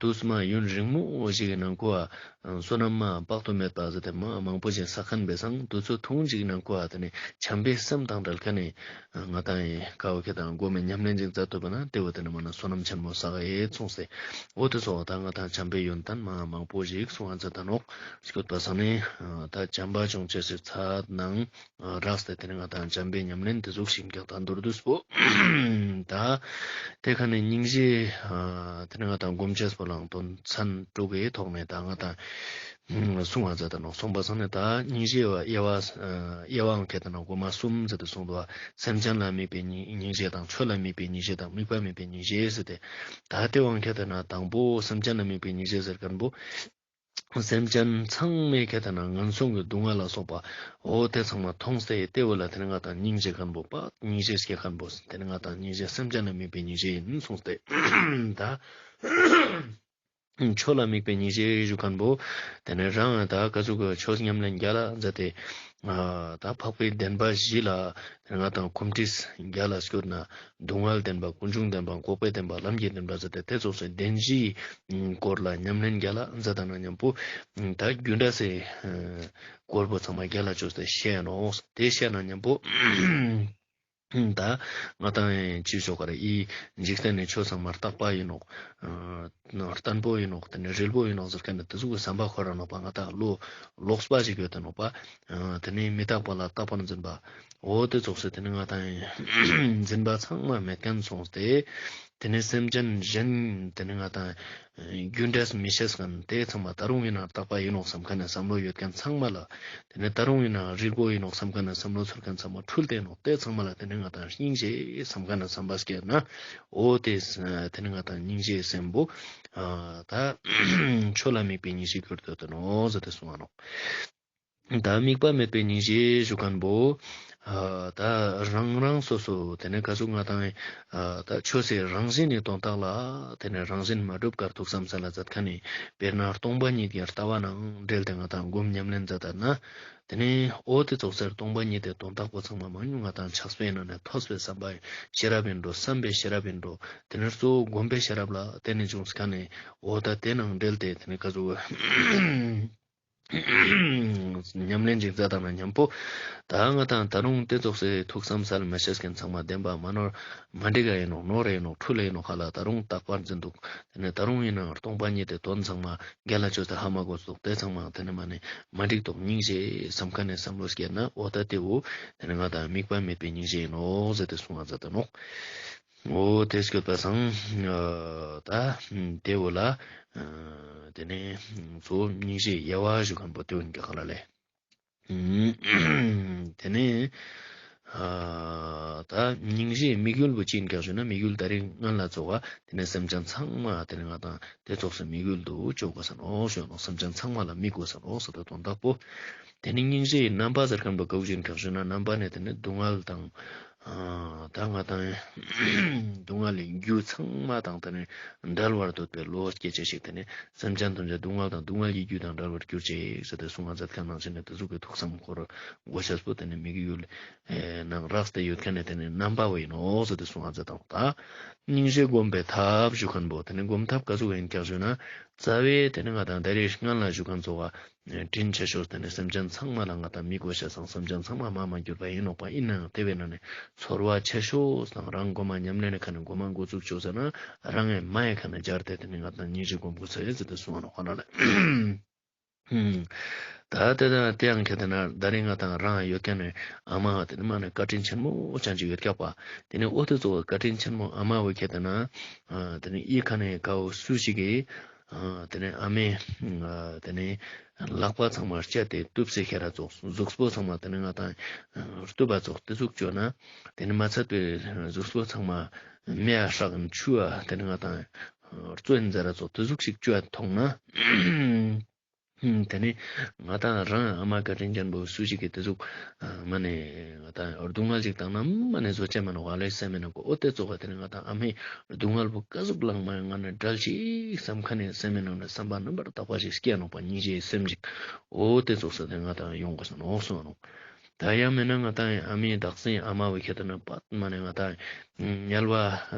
དུས་མ་ཡུན་རིང་མོ་ཞིག་གི་ནང་གོ་བསོད་ནམས་མ་དཔག་ཏུ་མེད་པ་ཟེར་ཏེ་མ་མང་པོ་ཞིག་བསགས་མཁན་བས་སང་དུས་ཚོད་ཐུང་ཅིག་གི་ནང་གོ་བ་དེ་ནི་བྱམས་པའི་སེམས་དང་བྲལ་མཁན་ནི། ང་དང་ཡི་ཀ་བོ་ཁྱེར་ཏེ་ན་སྒོམ་མེད་ཉམས་ལེན་ཅིག་མཛད་ཐུབ་པ་ན་དེ་བོ་དེ་ནི་མ་ན་བསོད་ནམས་ཆེན་མོ་བསགས་ཡེ་གསུངས་སེ། འོ་དེ་ཚོ་ད་ང་དང་བྱམས་པའི་ཡོན་ཏན་མ་མང་པོ་ཞིག་གསུང་བ་མཛད་ད་ནོག་སྐྱོད་པ་སང་ནི་ད་བྱམས་པ་སྦྱོང་ཅེས་སི་ཚད་ནང་རགས་ཏེ་དེ་ནི་ང་དང་བྱམས་པའི་ཉམས་ལེན་དེ་ཟུག་ཤིག་ཀྱང་ད་མདོར་བསྡུས་པོ། ད་དེ་ཁ་ནི་སྙིང་རྗེ་དེ་ནི་ང་དང་སྒོམ་ཅེས་པོ་ལའང་དོན་ཚན་དྲུག་གི་ཐོག་ནས་ད་ང་དང་གསུང་བ་མཛད་ད་ནོག་སོང་པ་སང་ནི་ད་སྙིང་རྗེ་བ་དབྱེ་བ་དབྱེ་བའང་ཁྱེར་ཏེ་ན་སྒོ་མ་གསུམ་ཟེར་ཏེ་གསུངས་འདུག་བ། སེམས་ཅན་ལ་དམིགས་པའི་སྙིང་རྗེ་དང་ཆོས་ལ་དམིགས་པའི་སྙིང་རྗེ་དང་དམིགས་པ་མེད་པའི་སྙིང་རྗེ་ཟེར་ཏེ། ད་དེ་བའང་ཁྱེར་ཏེ་ན་དང་པོ་སེམས་ཅན་ལ་དམིགས་པའི་སྙིང་རྗེ་ཟེར་མཁན་པོ། སེམས་ཅན་ཚང་མས་ཁྱེར་ཏེ་ན་ངན་སོང་གི་སྡུག་བསྔལ་ལ་སོགས་པ་འོ་དེ་ཚང་མ་མཐོང་སྟེ་དེ་བོ་ལ་དེ་ནི་ང་དང་སྙིང་རྗེ་མཁན་པོ་པ་སྙིང་རྗེ་སྐྱེ་མཁན་པོ་དེ་ནི་ང་དང་སྙིང་རྗེ་སེམས་ཅན་ལ་དམིགས་པའི་སྙིང་རྗེ་ཡིན་གསུངས་ཏེ། ད། ཆོས་ལ་དམིགས་པའི་སྙིང་རྗེ་ཞུ་མཁན་པོ། དེ་ནས་རང་ད་ག་ཟུག་གི་ཆོས་ཉམས་ལེན་རྒྱལ་ལ་མཛད་དེ། ད་འཕགས་པའི་བདེན་པ་བཞི་ལ་ང་དང་གོམས་འདྲིས་རྒྱལ་ལ་སྐྱོད་ན། སྡུག་བསྔལ་བདེན་པ་ཀུན་འབྱུང་བདེན་པ་འགོག་པའི་བདེན་པ་ལམ་གྱི་བདེན་པ་ཟེར་ཏེ་དེ་ཙོགས་སེ་བདེན་བཞིའི་སྐོར་ལ་ཉམས་ལེན་རྒྱལ་ལ་མཛད་ད་ན་མཉམ་པོ། ད་རྒྱུ་འབྲས་སི་སྐོར་པོ་ཚང་མ་རྒྱལ་ལ་བཅོས་ཏེ་བཤད་ནོག་དེ་བཤད་ན་མཉམ་པོ། ད་ང་ཏང་ཅི་ཞོག་ག་རེ་ཨི་འཇིག་རྟེན་ནི་ཆོས་ཚང་མ་རྟག་པ་ཡིན་ནོག། ཨ་བརྟན་པོ་ཡིན་ནོག། དེ་ནས་རིལ་པོ་ཡིན་ནོག་ཟེར་མཁན་ནི་དེ་ཟུག་གི་བསམ་པ་འཁོར་ར་ནོག་པ། ང་ཏང་བློ་ལོག་པ་ཞིག་ཡོད་དེ་ནོག་པ། ཨ་དེ་ནས་མི་རྟག་པ་ལ་རྟག་པར་འཛིན་པ། འོ་དེ་ཙོགས་སེ་དེ་ནས་ང་ཏང་འཛིན་པ་ཚང་མ་མེད་མཁན་སོང་སྟེ། དེ་ནས་སེམས་ཅན་གཞན་དེ་ནས་ང་ཏང་རྒྱུ་འབྲས་མི་ཤེས་མཁན་དེ་ཚང་མ་ད་རུང་ཡིན་ན་རྟག་པ་ཡིན་ནོག་བསམ་མཁན་ནི་བསམ་བློ་ཡོད་མཁན་ཚང་མ་ལ། དེ་ནས་ད་རུང་ཡིན་ན་རིལ་པོ་ཡིན་ནོག་བསམ་མཁན་ནི་བསམ་བློ་ཚོར་མཁན་ཚང་མ་འཁྲུལ་ཏེ་ནོག། དེ་ཚང་མ་ལ་དེ་ནས་ང་ཏང་སྙིང་རྗེ་བསམ་མཁན་ནི་བསམ་པ་སྐྱེས་ན། འོ་དེ་དེ་ནས་ང་ཏང་སྙིང་རྗེའི་སེམས་པོ་ཨ་ད་ཆོས་ལ་དམིགས་པའི་སྙིང་རྗེ་གྱུར་ཏེ་ཡོད་དེ་ནོག་ཟེར་ཏེ་གསུངས་པ་ནོག། ད་དམིགས་པ་མེད་པའི་སྙིང་རྗེ་ཞུ་མཁན་པོ་ཨ་ད་རང་རང་སོ་སོ་དེ་ནས་ག་ཟུག་ང་ཏང་ཨ་ད་ཆོས་སི་རང་བཞིན་ནི་དོན་དག་ལ་དེ་ནས་རང་བཞིན་མ་གྲུབ་ཀར་ཐུགས་བསམ་སལ་ལ་མཛད་མཁན་ནི་དཔེར་ན་སྟོང་པ་ཉིད་ཀྱི་ལྟ་བ་ནང་འབྲེལ་ཏེ་ང་ཏང་སྒོམ་ཉམས་ལེན་མཛད་ད་ན། དེ་ནས་འོ་དེ་ཙོགས་སེ་སྟོང་པ་ཉིད་དེ་དོན་དག་པོ་ཚང་མ་མང་ཉུང་ང་ཏང་ཆགས་པའི་ནང་ནས་ཐོས་པའི་བསམ་པའི་ཤེས་རབ་ཡིན་འགྲོ། བསམ་པའི་ཤེས་རབ་ཡིན་འགྲོ། དེ་ནས་གཙོ་བོ་སྒོམ་པའི་ཤེས་རབ་ལ་བརྟེན་ནས་བྱུང་མཁན་ནི་འོ་ད་དེ་ནང་འབྲེལ་ཏེ་དེ་ནས་ག་ཟུག་ཉམས་ལེན་ཅིག་མཛད་དང་ན་མཉམ་པོ། ད་ང་ཏང་ད་རུང་དེ་ཙོགས་སེ་ཐུགས་བསམ་སལ་མ་ཤེས་མཁན་ཚང་མ་བདེན་པ་མ་ནོར་མ་འགྲིག་ག་ཡིན་ནོག། ནོར་རེ་ཡིན་ནོག། འཁྲུལ་ལ་ཡིན་ནོག། ཁ་ལ་ད་རུང་རྟག་པར་འཛིན་འདུག། དེ་ནས་ད་རུང་ཡིན་ན་སྟོང་པ་ཉིད་དེ་དོན་ཚང་མ་རྒྱལ་ལ་ཆོས་དེ་ཧ་མ་གོ་སོགས་དེ་ཚང་མ་དེ་ནས་མ་ནས་མ་འགྲིག་དོག། སྙིང་རྗེ་བསམ་མཁན་ནི་བསམ་བློ་སྐྱེས་ན་འོ་ད་དེ་བོ་དེ་ནས་ང་ཏང་དམིགས་པ་མེད་པའི་སྙིང་རྗེ་ཡིན་ནོག་ཟེར་ཏེ་གསུངས་པ་མཛད་དེ་ནོག། འོ་དེ་སྐྱོད་པ་སང་ཨ་ད་དེ་བོ་ལ་ཨ་དེ་ནས་གཙོ་བོ་སྙིང་རྗེའི་དབྱེ་བ་ཞུ་མཁན་པོ་དེ་བོ་ཡིན་ཀྱག་ལ་ལེ། དེ་ནས་ཨ་ད་སྙིང་རྗེའི་དམིགས་ཡུལ་བོ་ཅི་ཡིན་ཀྱག་ཞུ་ན། དམིགས་ཡུལ་ད་རིང་སྔན་ལ་ཚོགས་པ་དེ་ནས་སེམས་ཅན་ཚང་མ་དེ་ནས་ང་ཏང་དེ་ཙོགས་སེ་དམིགས་ཡུལ་དུ་བཅོ་དགོས་ས་ནོག་ཞུ་ནོག། སེམས་ཅན་ཚང་མ་ལ་དམིགས་དགོས་ས་ནོག་ཟེར་ཏེ་དོན་དག་པོ། དེ་ནས་སྙིང་རྗེའི་རྣམ་པ་ཟེར་མཁན་པོ་ག་བོ་ཅི་ཡིན་ཀྱག་ཞུ་ན། རྣམ་པ་ནི་དེ་ནས་སྡུག་བསྔལ་དང་ཨ་ད་ང་ཏང་སྡུག་བསྔལ་གྱི་རྒྱུ་ཚང་མ་དང་དེ་ནས་བྲལ་བར་འདོད་པའི་བློ་སྐྱེ་ཅེས་ཤིག། དེ་ནས་སེམས་ཅན་ཐམས་ཅད་སྡུག་བསྔལ་དང་སྡུག་བསྔལ་གྱི་རྒྱུ་དང་བྲལ་བར་གྱུར་ཅིག་ཟེར་ཏེ་གསུངས་པ་མཛད་མཁན་ནང་བཞིན་ནས་དེ་ཟུག་གི་ཐུགས་བསམ་འཁོར་དགོས་ཤེས་པོ་དེ་ནས་དམིགས་ཡུལ་ནང་རགས་ཏེ་ཡོད་མཁན་ནི་དེ་ནས་རྣམ་པ་བོ་ཡིན་ནོག་ཟེར་ཏེ་གསུངས་པ་མཛད་དང་། ད་སྙིང་རྗེ་སྒོམ་པའི་ཐབས་ཞུ་མཁན་པོ་དེ་ནས་སྒོམ་ཐབས་ག་ཟུག་ཡིན་ཀྱག་ཞུ་ན། རྩ་བའི་དེ་ནས་ང་ཏང་ད་རེས་སྔན་ལ་ཞུ་མཁན་ཚོ་བ་དྲིན་ཆེ་ཤོས་དེ་ནས་སེམས་ཅན་ཚང་མ་ལ་ང་ཏང་དམིགས་དགོས་ཤེས་སང་སེམས་ཅན་ཚང་མ་མ་མ་གྱུར་པ་ཡིན་ནོག་པ། ཡིན་ནའང་དེ་བས་ན་ནི་ཚོར་བ་ཆེ་ཤོས་དང་རང་གོ་མ་ཉམས་ལེན་ནི་ཁ་ནས་གོ་མ་འགོ་བཙུགས་ཆོག་ཟེར་ན་རང་ངི་མ་ཡི་ཁ་ནས་སྦྱར་ཏེ་དེ་ནས་ང་ཏང་སྙིང་རྗེ་སྒོམ་དགོས་ས་ཡོད་ཟེར་ཏེ་གསུངས་པ་ནོག་ཁོ་ན་ལ། ད་དེ་དང་དེ་ཡང་ཁྱེད་དེ་ན་ད་རིང་ང་ཏང་རང་ཡོད་མཁན་ནི་ཨ་མ་དེ་ནི་མ་ནི་བཀའ་དྲིན་ཆེན་མོ་ཅན་ཅིག་ཡོད་ཀྱག་པ། དེ་ནི་འོ་དེ་ཚོ་བཀའ་དྲིན་ཆེན་མོ་ཨ་མ་བོ་ཁྱེད་དེ་ན་ཨ་དེ་ནི་ཨི་ཁ་ནས་ཀ་བོ་སུ་ཞིག་གིས་ཨ་དེ་ནི་ཨ་མའི་ཨ་དེ་ནི་ལག་པ་ཚང་མ་བཅད་དེ་གཏུབས་སེ་ཁྱེར་ར་ཙོགས། གཟུགས་པོ་ཚང་མ་དེ་ནི་ང་ཏང་གཏུབས་པ་ཙོགས་དེ་ཟུག་བཅོས་ན། དེ་ནི་མ་ཚད་པའི་གཟུགས་པོ་ཚང་མ་མེ་ཡ་སྲེག་ཆུ་ཡ་དེ་ནི་ང་ཏང་བཙོས་མཛད་ར་ཙོགས་དེ་ཟུག་ཞིག་བཅོས་མཐོང་ན། ཧུམ། དེ་ནི་ང་ཏང་རང་ཨ་མ་བཀའ་དྲིན་ཅན་པོ་སུ་ཞིག་གིས་དེ་ཟུག་མ་ནེ་ང་ཏང་སྡུག་བསྔལ་ཞིག་བཏང་ན་མ་ནེ་བཟོད་ཅེས་མ་ནོག་ལེ་སེམས་མེད་ནང་གོ། འོ་དེ་ཙོགས་དེ་ནི་ང་ཏང་ཨ་མའི་སྡུག་བསྔལ་པོ་ཀ་ཟུག་ལངས་མ་ཡང་ང་ནི་བྲལ་ཅིག་བསམ་མཁན་ནི་སེམས་མེད་ནང་ནས་བསམ་པ་རྣམ་པར་དག་པ་ཞིག་སྐྱེ་ནོག་པ། སྙིང་རྗེའི་སེམས་ཞིག་འོ་དེ་ཙོགས་དེ་ནི་ང་ཏང་ཡོང་དགོས་ས་ནོག་གསུངས་ནོག། ད་ཡང་མེད་ན་ང་ཏང་ཨ་མའི་བདག་འཛིན་ཨ་མ་བོ་ཁྱེད་དེ་ན་པད་མ་ནེ་ང་ཏང་དམྱལ་བ་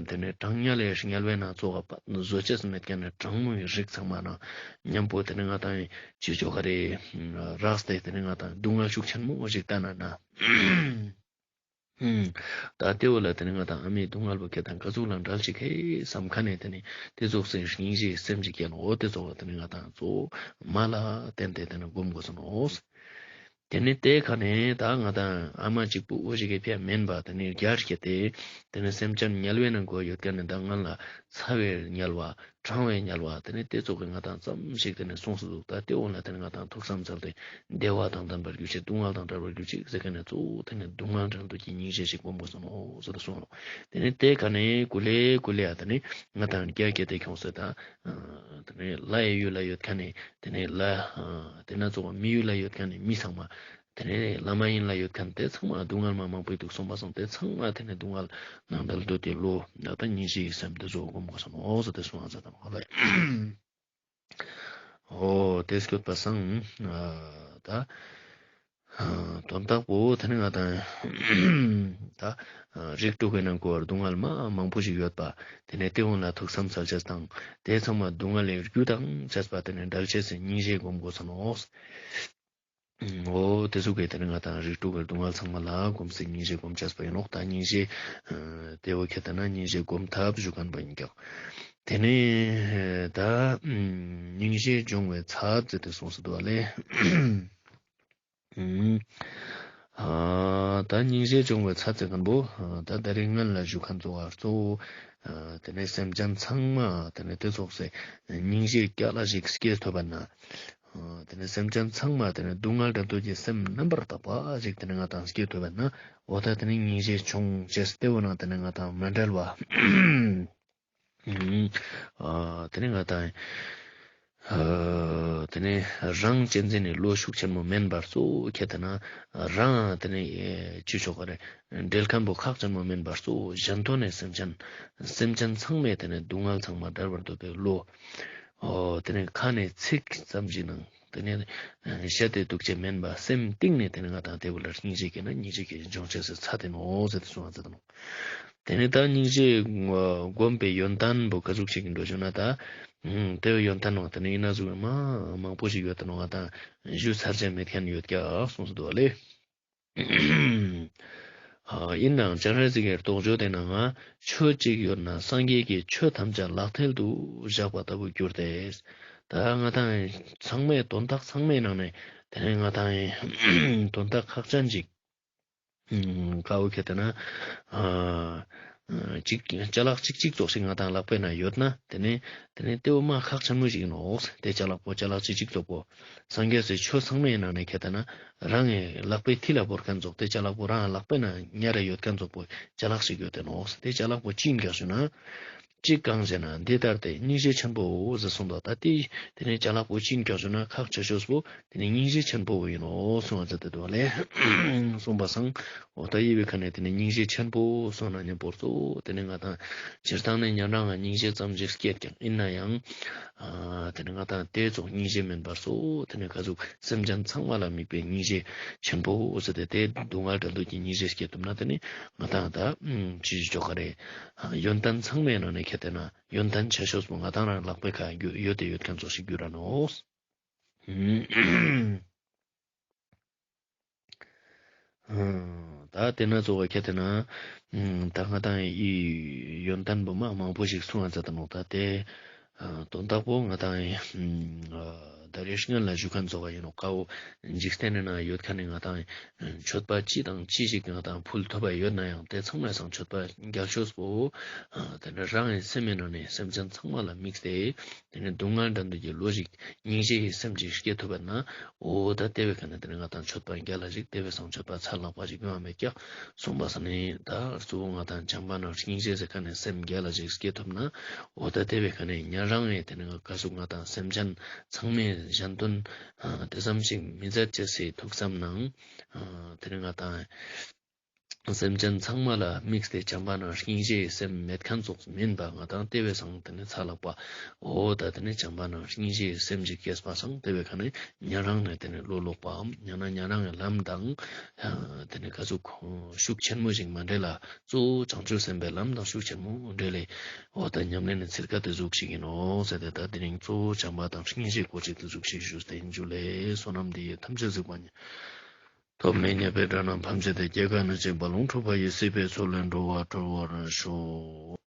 དེ་ནི་གྲང་དམྱལ་ལས་དམྱལ་བའི་ནང་ཙོགས་པ་པད་བཟོད་ཅེས་མེད་མཁན་ནི་གྲང་མོའི་རིགས་ཚང་མ་ནང་མཉམ་པོ་དེ་ནི་ང་ཏང་ཅི་ཅོ་ག་རེ་རགས་ཏེ་དེ་ནི་ང་ཏང་སྡུག་བསྔལ་ཤུགས་ཆེན་མོ་ཞིག་བཏང་ན་ན། ད་དེ་བོ་ལ་དེ་ནི་ང་ཏང་ཨ་མའི་སྡུག་བསྔལ་བོ་ཁྱེད་དང་ཀ་ཟུག་ལ་བྲལ་ཅིག་ཧེ་བསམ་མཁན་ནི་དེ་ནི་དེ་ཙོགས་སེ་སྙིང་རྗེའི་སེམས་ཅིག་སྐྱེ་ནོག། འོ་དེ་ཙོགས་དེ་ནི་ང་ཏང་གཙོ་བོ་མ་ལ་བརྟེན་ཏེ་དེ་ནི་སྒོམ་དགོས་ས་ནོག། དེ་ནི་དེ་ཁ་ནས་ད་ང་ཏང་ཨ་མ་གཅིག་པུ་འོ་ཞིག་གི་ཕིའ་མེན་པ་དེ་ནི་རྒྱ་སྐྱེད་དེ་དེ་ནི་སེམས་ཅན་དམྱལ་བའི་ནང་གོ་ཡོད་མཁན་ནི་ད་ང་ལ་ཚ་བའི་དམྱལ་བ་གྲང་བའི་དམྱལ་བ་དེ་ནི་དེ་ཙོགས་ཀྱི་ང་ཏང་ཙམ་ཞིག་དེ་ནི་གསུངས་སུ་འདུག། ད་དེ་འོ་ན་དེ་ནི་ང་ཏང་ཐུགས་བསམ་ཚར་ཏེ་བདེ་བ་དང་ལྡན་པར་གྱུར་ཅིག། སྡུག་བསྔལ་དང་བྲལ་བར་གྱུར་ཅིག་ཟེར་མཁན་ནི་གཙོ་བོ་དེ་ནི་སྡུག་བསྔལ་བྲལ་འདོད་ཀྱི་སྙིང་རྗེ་ཞིག་སྒོམ་དགོས་ས་ནོག་ཟེར་ཏེ་གསུངས་ནོག། དེ་ནི་དེ་ཁ་ནས་ཀུ་ལེ་ཀུ་ལེ་ཡ་དེ་ནི་ང་ཏང་རྒྱ་སྐྱེད་དེ་ཁྱོངས་སེ་ད་དེ་ནི་ལྷའི་ཡུལ་ལ་ཡོད་མཁན་ནི་དེ་ནི་ལྷ་དེ་ན་ཙོགས་མིའི་ཡུལ་ལ་ཡོད་མཁན་ནི་མི་ཚང་མ། དེ་ནས་ལྷ་མ་ཡིན་ལ་ཡོད་མཁན་དེ་ཚང་མ་སྡུག་བསྔལ་མ་མང་པོ་འདུག་གསུངས་པ་སོང་། དེ་ཚང་མ་དེ་ནས་སྡུག་བསྔལ་ནང་བྲལ་འདོད་དེ་བློ་ད་ལྟ་སྙིང་རྗེའི་སེམས་དེ་ཚོ་སྒོམ་དགོས་ས་ནོག་ཟེར་ཏེ་གསུངས་པ་ཟེར་དང་ཧ་ལ། འོ་དེ་སྐྱོད་པ་སང་ད་དོན་དག་པོ་དེ་ནི་ང་ཏང་ད་རིགས་དྲུག་གི་ནང་གོ་བར་སྡུག་བསྔལ་མ་མང་པོ་ཞིག་ཡོད་པ། དེ་ནས་དེ་འོང་ལ་ཐུགས་བསམ་སལ་ཅེས་དང་དེ་ཚང་མ་སྡུག་བསྔལ་ལས་རྒྱུ་དང་བཅས་པ་དེ་ནས་བྲལ་ཅེས་སི་སྙིང་རྗེ་སྒོམ་དགོས་ས་ནོག། འོ་དེ་ཟུག་གི་དེ་ནི་ང་དང་རིགས་དྲུག་གི་སྡུག་བསྔལ་ཚང་མ་ལ་གོམས་སེ་སྙིང་རྗེ་སྒོམ་ཅེས་པོ་ཨིན་ནོག། ད་སྙིང་རྗེ་ཨ་དེ་བོ་ཁྱེར་ཏེ་ན་སྙིང་རྗེ་སྒོམ་ཐབས་ཞུ་ཁན་པོ་ཨིན་ཀྱག། དེ་ནི་ད་སྙིང་རྗེ་སྦྱོང་བའི་ཚད་ཟེར་ཏེ་གསུངས་སེ་འདུག་པ་ལེ། ཨ་ད་སྙིང་རྗེ་སྦྱོང་བའི་ཚད་ཟེར་ཁན་པོ་ཨ་ད་ད་རེས་སྔོན་ལ་ཞུ་ཁན་ཙོགས་གཙོ་བོ་ཨ་དེ་ནི་སེམས་ཅན་ཚང་མ་དེ་ནི་དེ་ཙོགས་སེ་སྙིང་རྗེ་རྒྱལ་ལ་ཞིག་སྐྱེ་ཐུབ་པ་ན། ཨ་དེ་ནི་སེམས་ཅན་ཚང་མ་དེ་ནི་སྡུག་བསྔལ་བྲལ་འདོད་ཀྱི་སེམས་རྣམ་པར་དག་པ་ཞིག་དེ་ནི་ང་དང་སྐྱེ་ཐུབ་པ་ན། འོ་ད་དེ་ནི་སྙིང་རྗེ་ཆུང་ཅེས་དེ་བོ་ནང་དེ་ནི་ང་དང་མ་འབྲལ་བ། ཨ་དེ་ནི་ང་དང་ཨ་དེ་ནི་རང་གཅེས་འཛིན་ནི་བློ་ཤུགས་ཆེན་མོ་མེན་པར་གཙོ་བོ་ཁྱེར་ཏེ་ན་རང་དེ་ནི་ཅི་ཆོག་ག་རེ་འབྲལ་ཁན་པོ་ཁག་ཆེན་མོ་མེན་པར་གཙོ་བོ་གཞན་དོན་ནི་སེམས་ཅན་སེམས་ཅན་ཚང་མའི་དེ་ནི་སྡུག་བསྔལ་ཚང་མ་བྲལ་བར་འདོད་པའི་བློ། འོ་དེ་ནི་ཁ་ནས་ཚིག་ཙམ་ཞིག་ནང་དེ་ནི་བཤད་དེ་འདུག་ཅེས་མེན་པ་སེམས་གཏིང་ནས་དེ་ནི་ང་དང་དེ་བོ་ལ་སྙིང་རྗེ་སྐྱེས་ན་སྙིང་རྗེ་སྐྱེས་སྦྱོང་ཅེས་སི་ཚད་དེ་ནོག་ཟེར་ཏེ་གསུངས་པ་ཟེར་ཏེ་ནོག། དེ་ནི་ད་སྙིང་རྗེ་སྒོམ་པའི་ཡོན་ཏན་པོ་ག་ཟུག་ཅིག་ཨིན་འགྲོ་ཞུ་ན་ད་ཨ་དེ་བོ་ཡོན་ཏན་ནོག་དེ་ནི་ཨིན་ན་ཟུག་མ་མང་པོ་ཞིག་ཡོད་དེ་ནོག། ང་དང་ཞུ་ཚར་ཅེས་མེད་ཁན་ཡོད་ཀྱག་གསུངས་སེ་འདུག་པ་ལེ། ཨ་ཨིན་ནའང་སྤྱན་རས་གཟིགས་ཀྱི་རྟོགས་བརྗོད་དེ་ནང་ང་ཆོས་གཅིག་ཡོད་ན་སངས་རྒྱས་ཀྱིས་ཆོས་ཐམས་ཅད་ལག་མཐིལ་དུ་བཞག་པ་ལྟ་བུར་གྱུར་ཏེ། ད་ང་དང་ཚང་མའི་དོན་དག་ཚང་མའི་ནང་ནས་དེ་ནི་ང་དང་དོན་དག་ཁག་ཅན་ཅིག་ཨ་ཀ་བོ་ཁྱེར་ཏེ་ན་ཨ་ཅིག་ཅ་ལག་ཅིག་ཅིག་ཙོགས་ཤིག་ང་དང་ལག་པའི་ནང་ཡོད་ན་དེ་ནི་དེ་ནི་དེ་བོ་མ་ཁག་ཆེན་མོ་ཞིག་ཨིན་ནོག། དེ་ཅ་ལག་པོ་ཅ་ལག་ཅིག་ཅིག་ཙོགས་པོ་སངས་རྒྱས་སི་ཆོས་ཚང་མའི་ནང་ནས་ཁྱེར་ཏེ་ན་རང་གི་ལག་པའི་མཐིལ་ལ་བོར་ཁན་ཙོགས་དེ་ཅ་ལག་པོ་རང་ལག་པའི་ནང་ཉར་ར་ཡོད་ཁན་ཙོགས་པོ་ཅ་ལག་ཞིག་ཡོད་དེ་ནོག། དེ་ཅ་ལག་པོ་ཅི་ཨིན་ཀྱག་ཞུ་ན། ཅི་གང་ཞེ་ན་འདི་ལྟ་སྟེ་སྙིང་རྗེ་ཆེན་པོའོ་ཟེར་གསུངས་པ་ད་དེ་དེ་ནི་ཅ་ལག་པོ་ཅི་ཨིན་ཀྱག་ཞུ་ན་ཁག་ཆེ་ཤོས་པོ་དེ་ནི་སྙིང་རྗེ་ཆེན་པོ་ཨིན་ནོག་གསུངས་པ་ཟེར་ཏེ་འདུག་པ་ལེ། གསུངས་པ་སང་འོ་ད་ཡི་བའི་ཁ་ནས་དེ་ནི་སྙིང་རྗེ་ཆེན་པོ་གསུངས་ན་ཉམ་པོ་གཙོ་བོ་དེ་ནི་ང་དང་སྤྱིར་བཏང་ནས་ཉན་རང་ང་སྙིང་རྗེ་ཙམ་ཞིག་སྐྱེད་ཀྱང་ཨིན་ན་ཡང་ཨ་དེ་ནི་ང་དང་དེ་ཙོགས་སྙིང་རྗེ་མེན་པར་གཙོ་བོ་དེ་ནི་ག་ཟུག་སེམས་ཅན་ཚང་མ་ལ་དམིགས་པའི་སྙིང་རྗེ་ཆེན་པོ་ཟེར་ཏེ་དེ་སྡུག་བསྔལ་བྲལ་འདོད་ཀྱི་སྙིང་རྗེ་སྐྱེད་ཐུབ་ན་དེ་ནི་ང་དང་ད་ཅི་ཞིག་ཆོག་ག་རེ་ཡོན་ཏན་ཚང་མའི་ནང་ནས་ཁྱེར་ཏེ་ན་ཡོན་ཏན་ཆེ་ཤོས་པོ་ང་དང་རང་ལག་པའི་ཁ་ཡོད་དེ་ཡོད་ཁན་ཙོགས་ཤིག་གྱུར་ར་ནོག། ད་དེ་ན་ཙོགས་པ་ཁྱེར་ཏེ་ན་ད་ང་དང་ཡི་ཡོན་ཏན་པོ་མ་མང་པོ་ཞིག་གསུངས་པ་ཟེར་ཏེ་ནོག། ད་དེ་དོན་དག་པོ་ང་དང་ད་རེས་སྔོན་ལ་ཞུ་ཁན་ཙོགས་པ་ཨིན་ནོག། ཀ་བོ་འཇིག་རྟེན་ནི་ནང་ཡོད་ཁན་ནི་ང་དང་མཆོད་པ་ཅི་དང་ཅི་ཞིག་ང་དང་ཕུལ་ཐུབ་པ་ཡོད་ན་ཡང་དེ་ཚང་མའི་སང་མཆོད་པ་རྒྱལ་ཤོས་པོ་དེ་ནི་རང་གི་སེམས་མི་ནང་ནས་སེམས་ཅན་ཚང་མ་ལ་དམིགས་ཏེ་དེ་ནི་སྡུག་བསྔལ་བྲལ་འདོད་ཀྱི་བློ་ཞིག་སྙིང་རྗེ་ཡི་སེམས་ཅིག་སྐྱེ་ཐུབ་པ་ན་འོ་ད་དེ་བའི་ཁ་ནས་དེ་ནི་ང་དང་མཆོད་པ་རྒྱལ་ལ་ཞིག་དེ་བའི་སང་མཆོད་པ་ཚ་ལག་པ་ཞིག་ཡོང་བ་མེད་ཀྱག་གསུངས་པ་ས་ནི་ད་གཙོ་བོ་ང་དང་བྱམས་པ་ནང་སྙིང་རྗེ་ཟེར་ཁ་ནས་སེམས་རྒྱལ་ལ་ཞིག་སྐྱེ་ཐུབ་ན་འོ་ད་དེ་བའི་ཁ་ནས་ཉན་རང་ངི་དེ་ནི་ག་ཟུག་ང་དང་སེམས་ཅན་ཚང་མའི་གཞན་དོན་དེ་ཙམ་ཞིག་མི་མཛད་ཅེས་སི་ཐུགས་བསམ་ནང་དེ་ནི་ང་དང་སེམས་ཅན་ཚང་མ་ལ་དམིགས་ཏེ་བྱམས་པ་ནང་སྙིང་རྗེའི་སེམས་མེད་ཁན་ཙོགས་མིན་པ་ང་དང་དེ་བའི་སང་དེ་ནི་ཚ་ལག་པ་འོ་ད་དེ་ནི་བྱམས་པ་ནང་སྙིང་རྗེའི་སེམས་ཅིག་སྐྱེས་པ་སང་དེ་བའི་ཁ་ནས་ཉན་རང་ནས་དེ་ནི་བློ་ལོག་པའམ་ཡང་ན་ཉན་རང་ངི་ལམ་དང་དེ་ནི་ག་ཟུག་ཤུགས་ཆེན་མོ་ཞིག་མ་འབྲེལ་ལ་གཙོ་བོ་བྱང་ཆུབ་སེམས་དཔའི་ལམ་དང་ཤུགས་ཆེན་མོ་འབྲེལ་ལེ། འོ་ད་ཉམས་ལེན་ནི་ཚིར་ཁ་དེ་ཟུག་ཞིག་ཨིན་ནོག་ཟེར་ཏེ་ད་དེ་རིང་གཙོ་བོ་བྱམས་པ་དང་སྙིང་རྗེའི་སྐོར་ཅིག་དེ་ཟུག་ཞིག་ཞུས་ཏེ་ཨིན་ཞུ་ལེ། བསོད་ནམས་འདི་ཡིས་ཐམས་ཅད་གཟིགས་པ་ཉིད། ཐོབ་ནས་ཉེས་པའི་དགྲ་རྣམས་ཕམ་བྱས་ཏེ། སྐྱེ་རྒ་ན་འཆིའི་རྦ་ཀློང་འཁྲུགས་པ་ཡི། སྲིད་པའི་མཚོ་ལས་འགྲོ་བ་སྒྲོལ་བར་ཤོག།